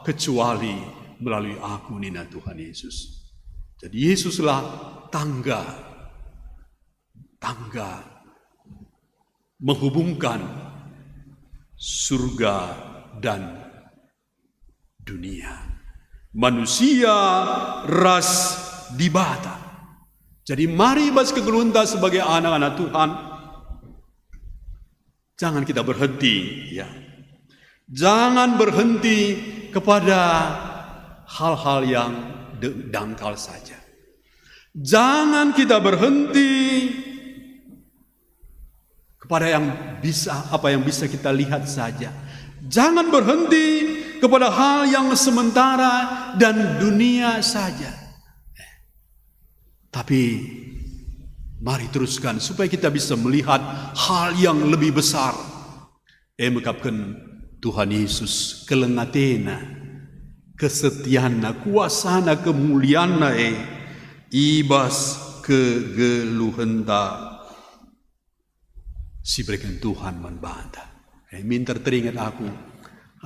kecuali melalui Aku," nina Tuhan Yesus. Jadi Yesuslah tangga, tangga menghubungkan surga dan dunia, manusia ras Dibata. Jadi mari bas kegeluhenta sebagai anak-anak Tuhan, jangan kita berhenti, ya. Jangan berhenti kepada hal-hal yang de-, dangkal saja. Jangan kita berhenti kepada yang bisa, apa yang bisa kita lihat saja. Jangan berhenti kepada hal yang sementara dan dunia saja. Tapi mari teruskan supaya kita bisa melihat hal yang lebih besar. E mekapken Tuhan Yesus, keleng ateNa, kesetianNa, kuasaNa, kemulianNa e i bas kegeluhenta si ibereken Tuhan man banta. E, minter teringet aku,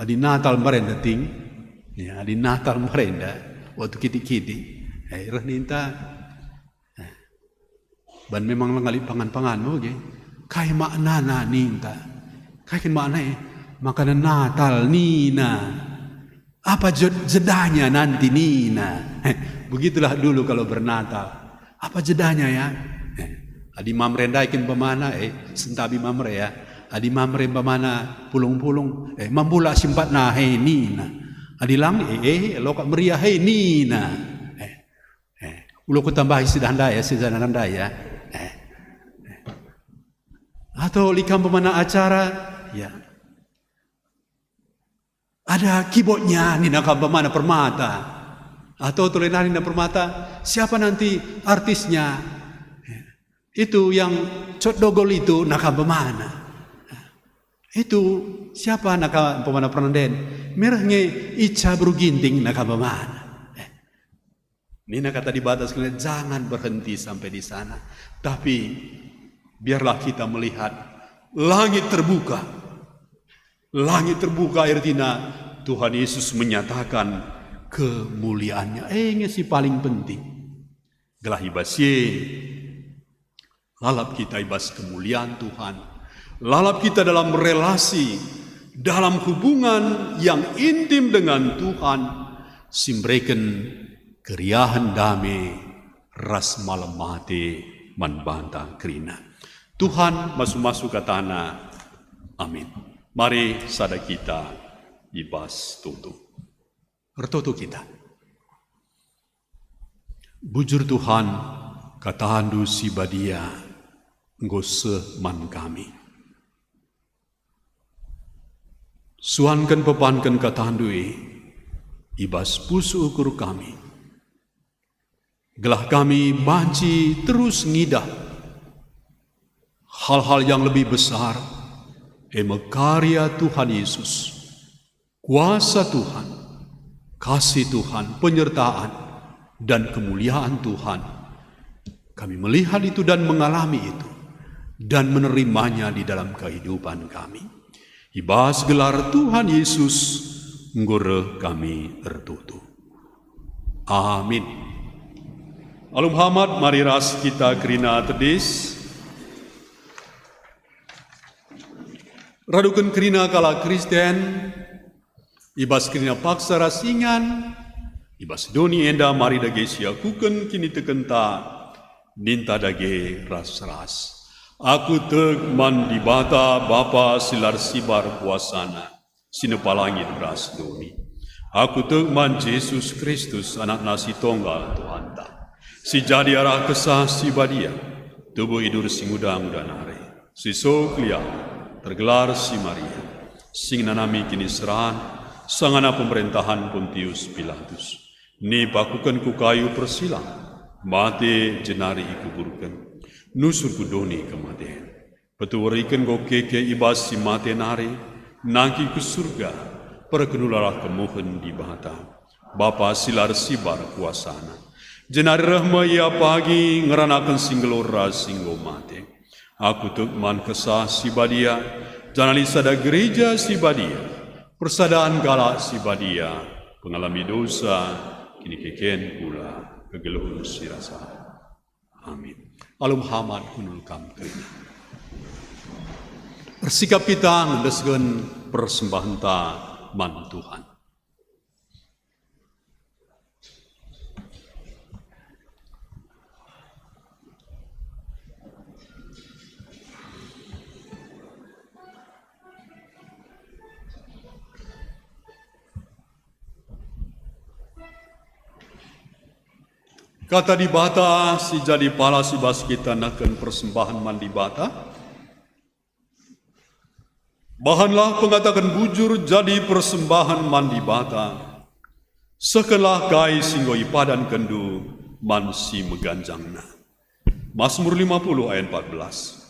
adi Natal merenda ting, ya, adi Natal merenda, waktu kitik-kitik, e, reh ninta, e, ban memang la ngalih pangan-pangan, oge. Kai maknana ninta? Kai kin makna e? Makanan Natal nina. Apa jed-, jedanya nanti nina? Begitulah dulu kalau bernatal. Apa jedanya ya? Eh, adi Mamre ndai kin umpamana, eh, sentabi Mamre ya. Adi Mamre umpamana pulung-pulung, eh, mambula si empatna, he nina. Adi lang, eh, eh, loka meriah, he nina. Eh, eh, ulo kutambahi si dahndai ya, si dahndai ya. Eh, eh. Atau lit kam umpamana acara, ya. Ada keyboardnya, nina kam umpamana Permata. Atau tole nari nina Permata, siapa nanti artisnya? Itu yang cot dogol itu, nina kam umpamana. Itu siapa, nina kam umpamana Pernanden? Mereh nge Ica Beru Ginting, nina kam umpamana. Eh, Nina Kata Dibata sekalian, jangan berhenti sampai di sana. Tapi biarlah kita melihat langit terbuka. Langit terbuka artina Tuhan Yesus menyatakan kemuliaanNya. E nge si paling penting. Gelah i bas si e lalap kita i bas kemulian Tuhan, lalap kita dalam relasi, dalam hubungan yang intim dengan Tuhan, si mereken keriahen dame ras malem ate man banta kerina. Tuhan masu-masu kataNa. Amin. Mari sada kita i bas tutu. Ertoto kita. Bujur Tuhan, kataNdu si badia enggo seh man kami. Suanken pepanken kataNdu e i bas pusuh ukur kami, gelah kami banci terus ngidah hal-hal yang lebih besar, e me karya Tuhan Yesus. Kuasa Tuhan, kasih Tuhan, penyertaan, dan kemuliaan Tuhan, kami melihat itu dan mengalami itu, dan menerimanya di dalam kehidupan kami. I bas gelar Tuhan Yesus, enggo reh kami ertoto. Amin. Alu mehamat, mari ras kita kerina tedis. Raduken kerina kalak Kristen, i bas kerina paksa ras ingan, i bas doni enda mari dage siakuken kinitekenta, ninta dage ras-ras. Aku tek man Dibata Bapa si la ersibar kuasaNa, si nepalangi ras doni. Aku tek man Jesus Kristus, Anakna si Tonggal Tuhanta, si jadi arah Kesah Si Badia, tubuh idur si nguda-nguda nari, si so keliahen, tergelar si Maria, si ngenanami kiniseran, sangana pemerentahen Pontius Pilatus. Ipakuken ku kayu persilang, mate jenari ikuburken, nusur ku doni kematen. Petuweriken enggo keke i bas si mate nari, nangkih ku Surga, perkenulalah kemuhen Dibata, Bapa si la ersibar kuasana. Jenari reh me Ia pagi ngeranaken si nggeluh ras si enggo mate. Aku tek man Kesah Si Badia, janah lit sada Gereja Si Badia, persadan kalak si badia, pengalami dosa, kinikeken kula, kegeluhen si rasa. Amin. Alu mehamat kundul kam kerina. Ersikap kita ngendesken persembahenta man Tuhan. Kata Dibata si jadi palas i bas kita nehken persembahen man Dibata. Bahanlah pengataken bujur jadi persembahen man Dibata. Sehkenlah kai si enggo ipadankenndu man si meganjangna. Masmur lima puluh ayat empat belas.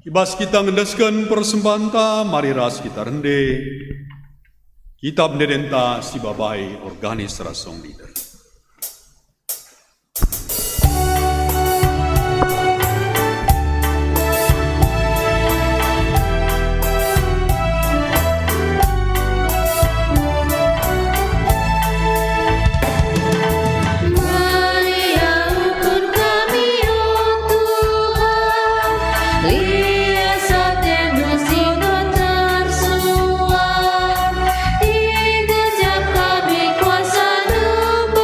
I bas kita ngendesken persembahenta, mari ras kita rende. Kitap endenta sibabai organis ras song leader. Mari ukur kami, o Tuhan, lias ateNdu si enggo tersuah. Igejap kami kuasaNdu,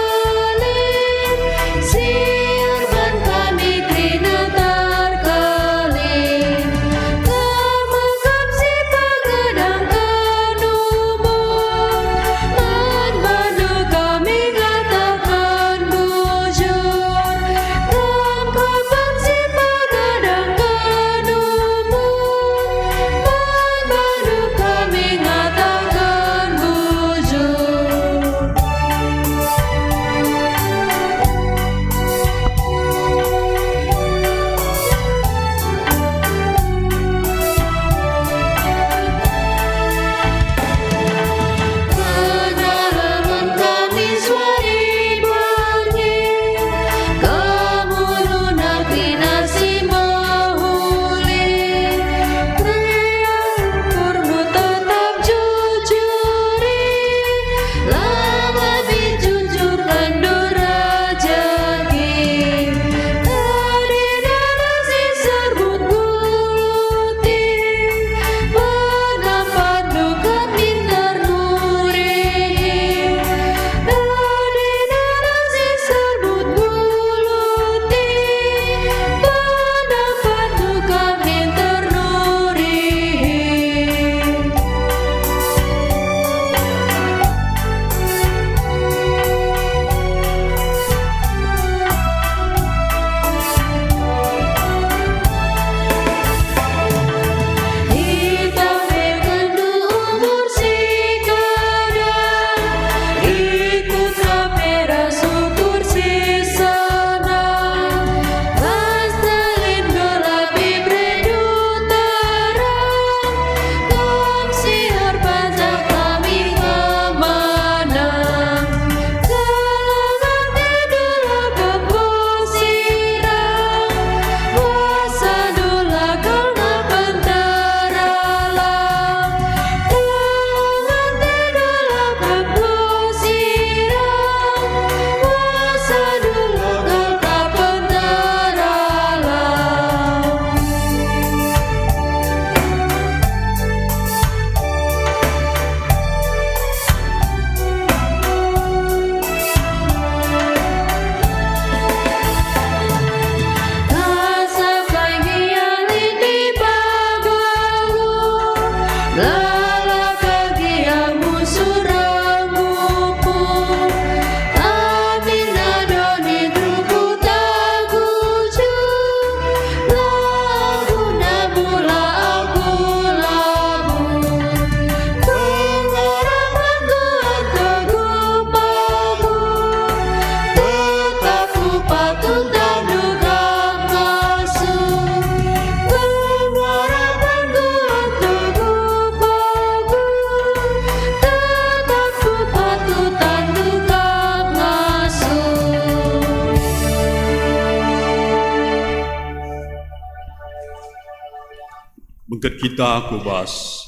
Ket kita ku bas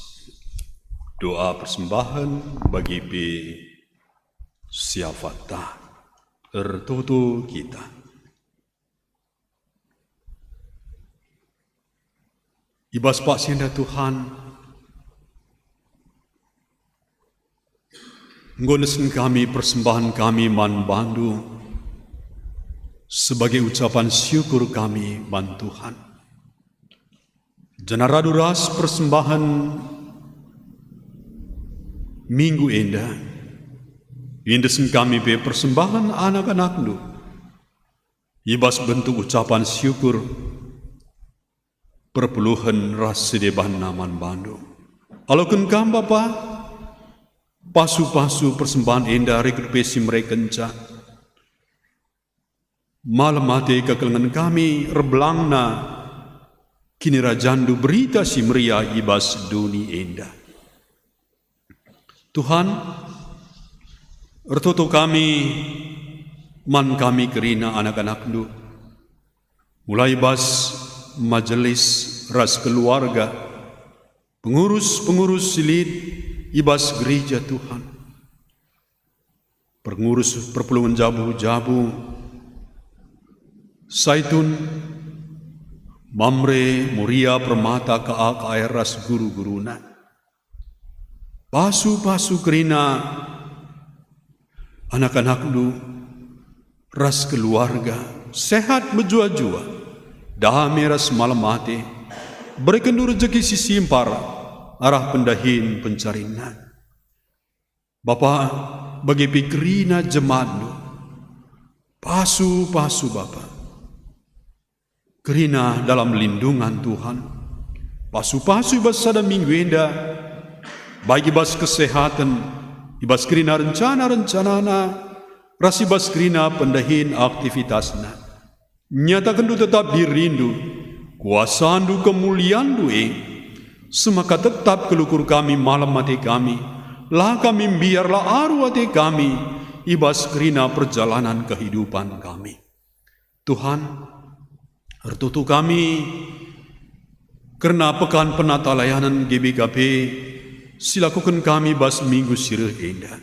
doa persembahen bagi pe siafatta. Ertoto kita. I bas paksa enda Tuhan, enggo nesen kami persembahen kami man bandu sebagai ucapan syukur kami man Tuhan. Janah radu ras persembahen minggu enda, iendesen kami pe persembahen anak-anakndu i bas bentuk ucapan syukur, perpuluhen ras si debanna man bandu. Aloken kam, Bapa, pasu-pasu persembahen enda rikut pe si merekenca. Malem ate kekelengen kami erbelangna kinirajandu berita si meriah i bas doni enda. Tuhan, ertoto kami man kami kerina anak-anakndu, mulai bas majelis ras keluarga, pengurus-pengurus si lit i bas gereja Tuhan, pengurus perpulungen jabu-jabu, Saitun, Mamre, Moria, Permata, K A K R ras guru-guruna. Pasu-pasu kerina anak-anakndu ras keluarga, sehat mejuah-juah, dame ras malem ate, berekenndu rejeki si simpar arah pendahin pencarinna. Bapa, bage pe kerina jemaatndu, pasu-pasu Bapa. Kerina dalam lindungan Tuhan. Pasu-pasu i bas sada minggu enda, baik i bas kesehaten, i bas kerina rencana-rencanana, ras i bas kerina pendahin aktivitasna. Nyatakenndu tetap dirindu, kuasandu, kemulianndu e, semaka tetap kelukur kami malem ate kami, la kami mbiar, la aru ate kami, i bas kerina perjalanan kehidupan kami. Tuhan, ertoto kami kerna Pekan Penatalayanen G B K P si lakoken kami bas minggu si reh enda.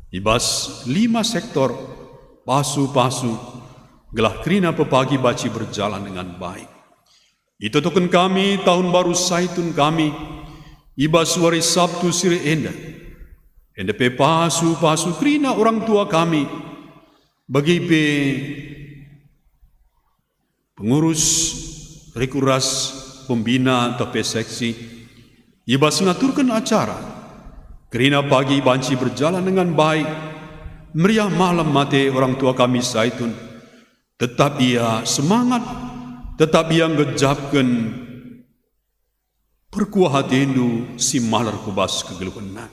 I bas lima sektor pasu-pasu, gelah kerina pepagi banci berjalan dengan baik. Itotoken kami tahun baru Saitun kami i bas wari Sabtu si reh enda. Enda pe pasu-pasu kerina orang tua kami, bagi pe pengurus, rikut ras pembina ntah pe seksi, i bas ngaturken acara. Kerina pagi banci berjalan dengan baik, meriah malem ate orang tua kami Saitun. Tetap ia semangat, tetap ia ngejapken perkuah atendu si malar ku bas kegeluhenna.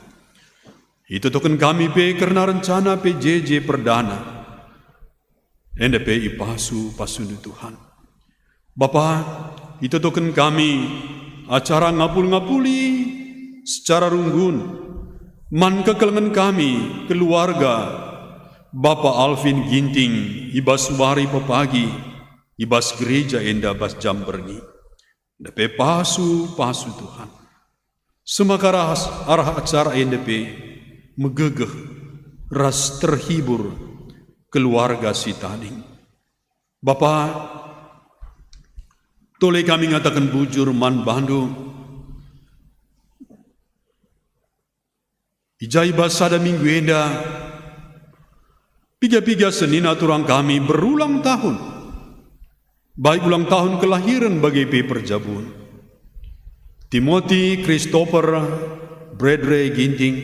Itotoken kami pe kerna rencana P J J perdana, enda pe ipasu-pasundu Tuhan. Bapa, itotoken kami acara ngapul-ngapuli secara runggun man kekelengen kami, keluarga Bapa Alvin Ginting, i bas wari pepagi, i bas gereja enda bas jam berngi. Enda pe pasu-pasu Tuhan. Semaka ras arah acara enda pe megegeh ras terhibur keluarga si tading. Bapa, tole kami ngataken bujur man bandu. I ja i bas sada minggu enda, piga-piga senina turang kami berulang tahun, baik ulang tahun kelahiren bage pe perjabun. Timoti, Christopher, Bradley Ginting,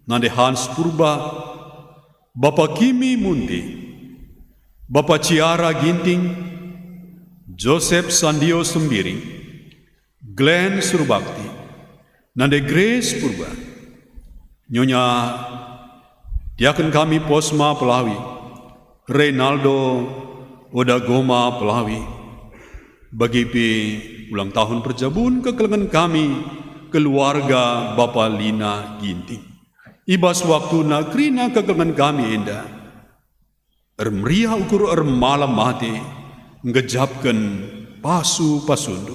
nande Hans Purba, Bapa Kimi Munti, Bapa Ciara Ginting, Joseph Sandio Sembiring, Glenn Surbakti, nande Grace Purba, Nyonya diaken kami Posma Pelawi, Reynaldo Odagoma Pelawi, bagi pe ulang tahun perjabun kekelengen kami, keluarga Bapa Lina Ginting. I bas waktuna kerina kekelengen kami enda, ermeriah ukur ermalam ate, ngejapken pasu-pasundu.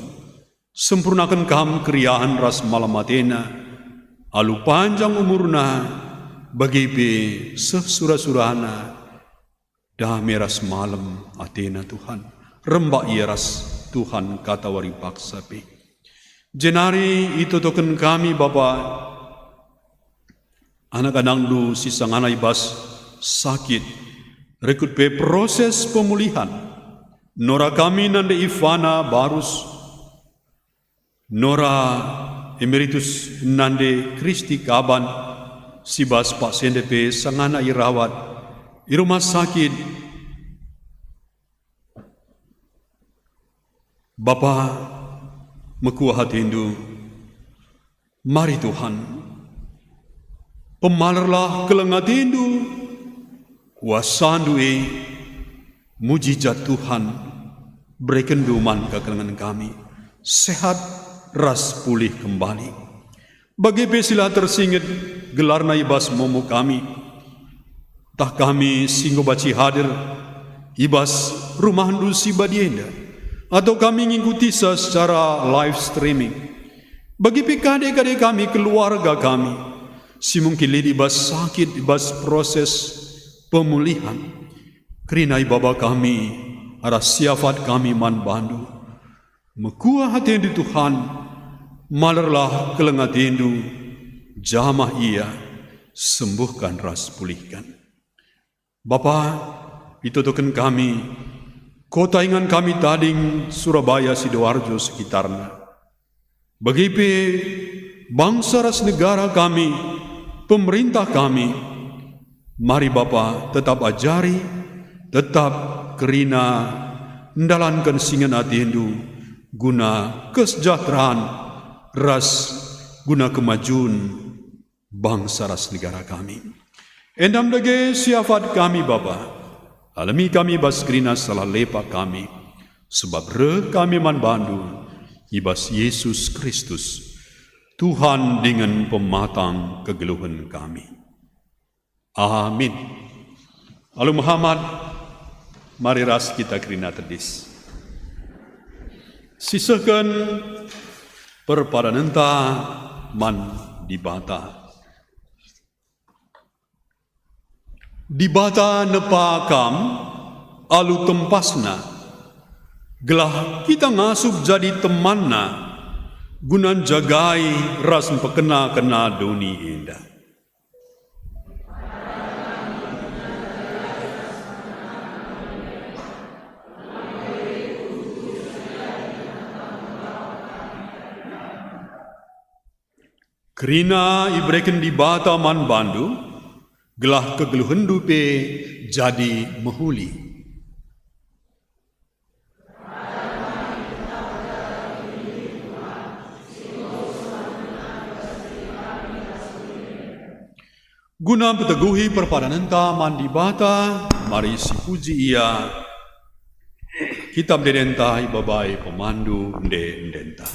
Sempurnaken kam keriahen ras malem atena, alu panjang umurna, bage pe seh sura-surana, dame ras malem atena Tuhan. Rembak ia ras Tuhan katawari paksa pe. Jenari itotoken kami, Bapa, anak-anakndu si sangana i bas sakit, rikut pe proses pemulihan. Nora kami nande Ivana Barus, Nora Emeritus nande Kristi Kaban, si bas paksenda pe sangana irawat i rumah sakit. Bapa, mekuah atendu. Mari Tuhan, pemalerlah keleng atendu, kuasandu e, mujijat Tuhan, berekenndu man kekelengen kami, sehat ras pulih kembali. Bage pe si la tersinget gelarna i bas momo kami, ntah kami si enggo banci hadir i bas rumahndu si badia enda, atau kami ngikutisa secara live streaming. Bage pe kade-kade kami, keluarga kami, si mungkin lit i bas sakit, i bas proses pemulihan. Kerina ibaba kami arah siafat kami man bandu. Mekuah atendu Tuhan, malerlah keleng atendu, jamah ia, sembuhkan ras pulihkan. Bapa, itotoken kami, kota ingan kami tading, Surabaya, Sidoarjo, sekitarna. Bage pe bangsa ras negara kami, pemerintah kami. Mari Bapa tetap ajari, tetap kerina ndalanken si ingan atendu, guna kesejahteraan ras guna kemajun bangsa ras negara kami. Enda me dage siafat kami, Bapa. Alemi kami bas kerina salah lepak kami, sebab reh kami man bandu i bas Yesus Kristus, Tuhan dingen pematang kegeluhen kami. Amin. Alu mehamat, mari ras kita kerina tedis. Sisehken perpadanenta man Dibata. Dibata nepa kam alu tempasNa, gelah kita ngasup jadi temanNa, guna njagai ras mpekena-kena doni enda. Kerina ibereken Dibata man bandu, gelah kegeluhenndu pe jadi mehuli. Guna mpeteguhi perpadanenta man Dibata, mari sipuji Ia. Kitab endenta ibabai pemandu ende-endenta.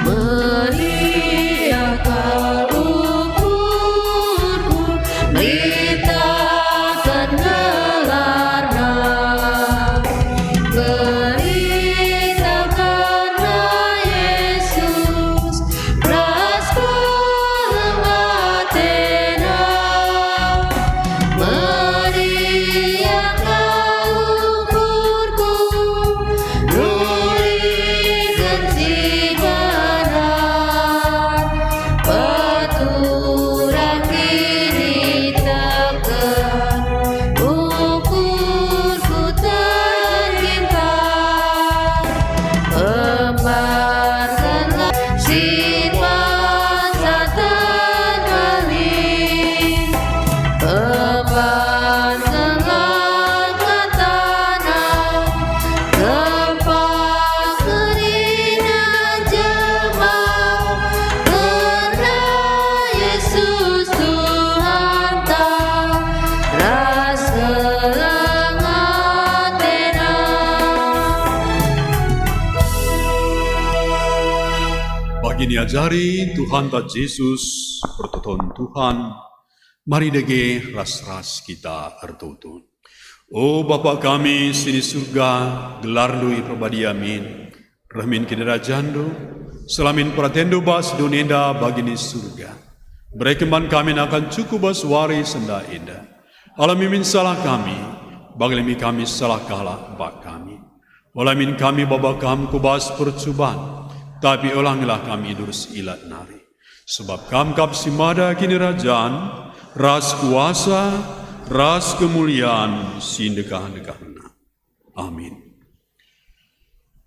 Meriah kal ukurku, beritaken gelarNa. Beritakenlah Yesus ras keleng ateNa. Meriah kal ukurku, duriken si benar, peturang kiniteken. Niajari Tuhanta Jesus, pertoton Tuhan, mari dage ras-ras kita ertoto. O Bapa kami si i Surga, gelarNdu iperbadia min, reh min kinirajanNdu, seh la min peratenndu bas doni enda bagi i Surga. Bereken man kami nakan cukup bas wari si enda. Alami min salah kami, bagi la min kami salah kalak bak kami. Ola min kami baba Kam ku bas percuban, tapi olangilah kami i bas si ilat nari. Sebab Kam kap si mada kinirajan, ras kuasa, ras kemulian si ndekah-ndekahna. Amin.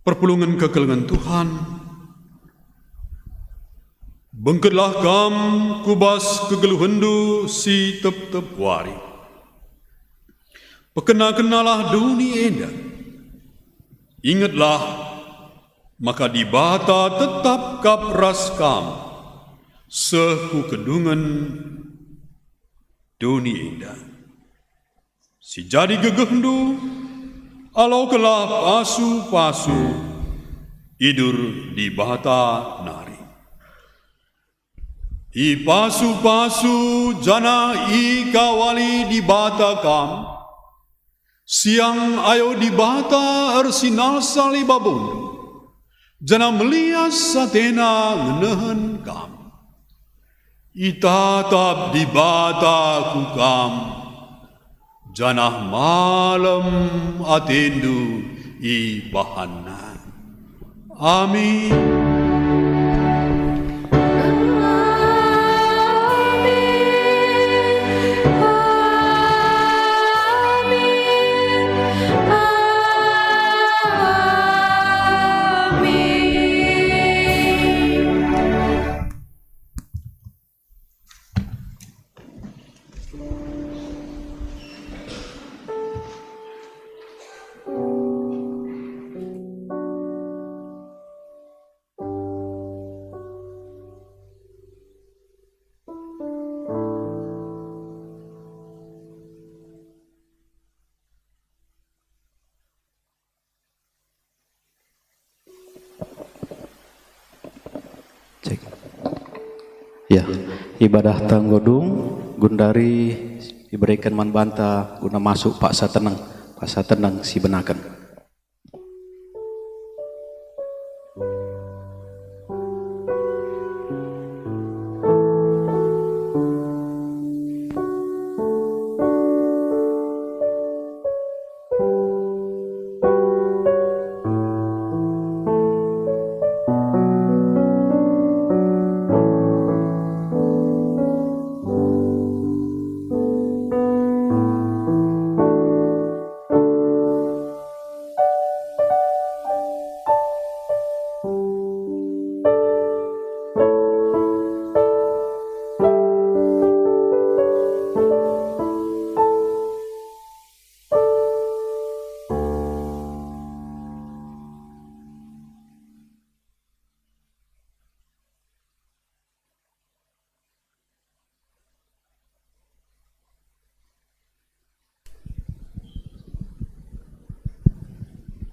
Perpulungen kekelengen Tuhan, bengketlah kam ku bas kegeluhenNdu si tep-tep wari. Pekena-kenalah doni enda. Ingetlah maka Dibata tetap kap ras kam seh ku kedungen doni enda. Si jadi gegehndu, alokenlah pasu-pasu idur Dibata nari. Ipasu-pasu janah ikawali Dibata kam, siang ayo Dibata ersinalsal i babondu, janah melias ateNa ngenehen kam. Itatap Dibata ku kam, janah malem atendu ibahanNa. Amin. Cek. Ya, ibadahta enggo dung, gundari ibereken man banta guna masuk paksa teneng, paksa teneng si benaken.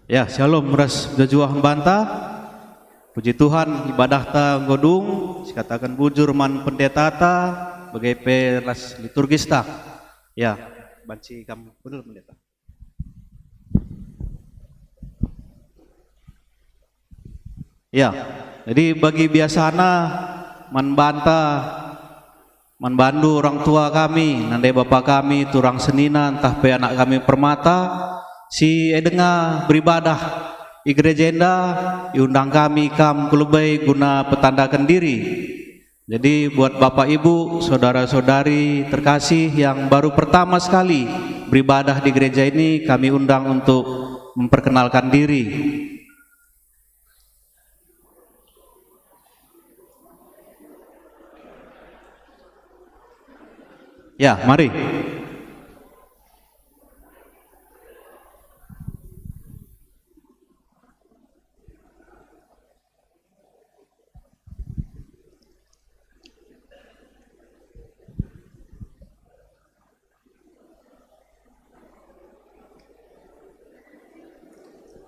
Ya, syalom ras mejuah-juah man banta. Puji Tuhan, ibadahta enggo dung, sikataken bujur man pendetata, bage pe ras liturgista. Ya, banci kam kundul, Pendeta. Ya, jadi bagi biasana man banta, man bandu orang tua kami, nande bapa kami, turang senina, ntah pe anak kami permata, si e denga beribadah i gereja enda, iundang kami kam ku lebe guna petandaken diri. Jadi, buat Bapak, Ibu, saudara-saudari terkasih yang baru pertama sekali beribadah di gereja ini, kami undang untuk memperkenalkan diri. Ya, mari.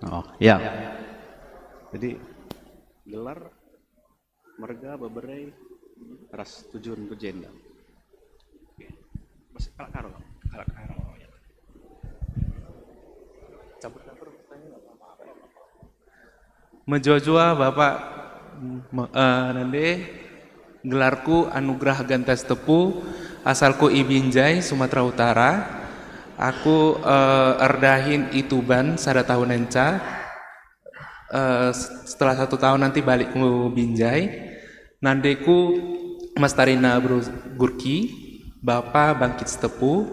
Oh, ya. Jadi, gelar. Merga, bebere, ras tujun ku jenda. Oke. Mas, kalak Karo, Bang. Kalak Karo, ya. Campur-campur pertanyaan, nggak apa-apa. Mejuah-juah, Bapak, me-, eh, nande, gelarku Anugrah Ganta Sitepu, asalku i Binjai, Sumatera Utara. Aku, eh, erdahin i Tuban sada tahun enca. Eh, s-, setelah satu tahun nanti balik ku Binjai. Nandeku Mas Tarina Bro Gurki, Bapa Bangkit Sitepu.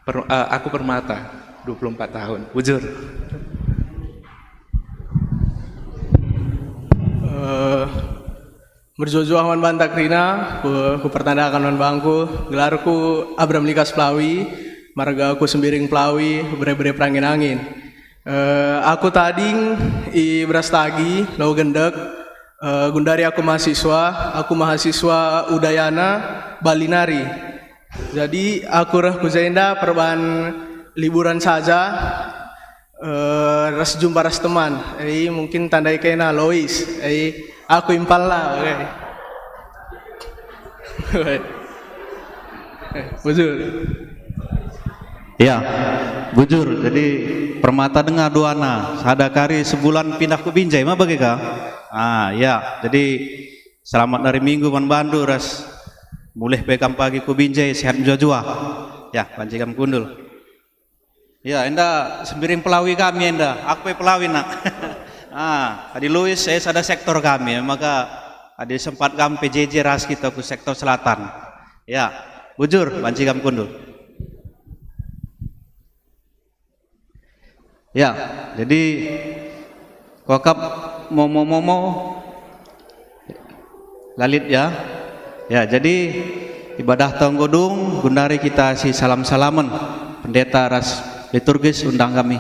Per-, eh, aku Permata, dua puluh empat tahun. Bujur. Eh, Mejuah-juah man banta kerina, ku, kupertandaken man bangku, gelarku Abram Likas Pelawi, marga aku Sembiring Pelawi, bere-bere perangin-angin. Eh, aku tading i Brastagi, Labo Gendek, eh, gundari aku mahasiswa, aku mahasiswa Udayana, Bali nari. Jadi, aku reh ku jenda perban liburan saja, eh, ras jumpa ras teman. Eh, mungkin tandai kena Lois. Eh, aku impalna, oke. Bujur. Ya, bujur. Jadi, Permata denga duana, sada kari sebulan pindah ku Binjai, ma bage ka? Ah, ya. Jadi, selamat hari Minggu man bandu ras mulih pe kam pagi ku Binjai, sehat mejuah-juah. Ya, banci kam kundul. Ya, enda Sembiring Pelawi kami enda, aku pe Pelawi nak. Ah, adi Lois, eh, sada sektor kami, maka adi sempat kam P J J ras kita ku sektor selatan. Ya, bujur, banci kam kundul. Ya, jadi kuakap momo-momo lalit ya. Ya, jadi ibadah tonggo dung, gundari kita si salam-salamen pendeta ras liturgis undang kami.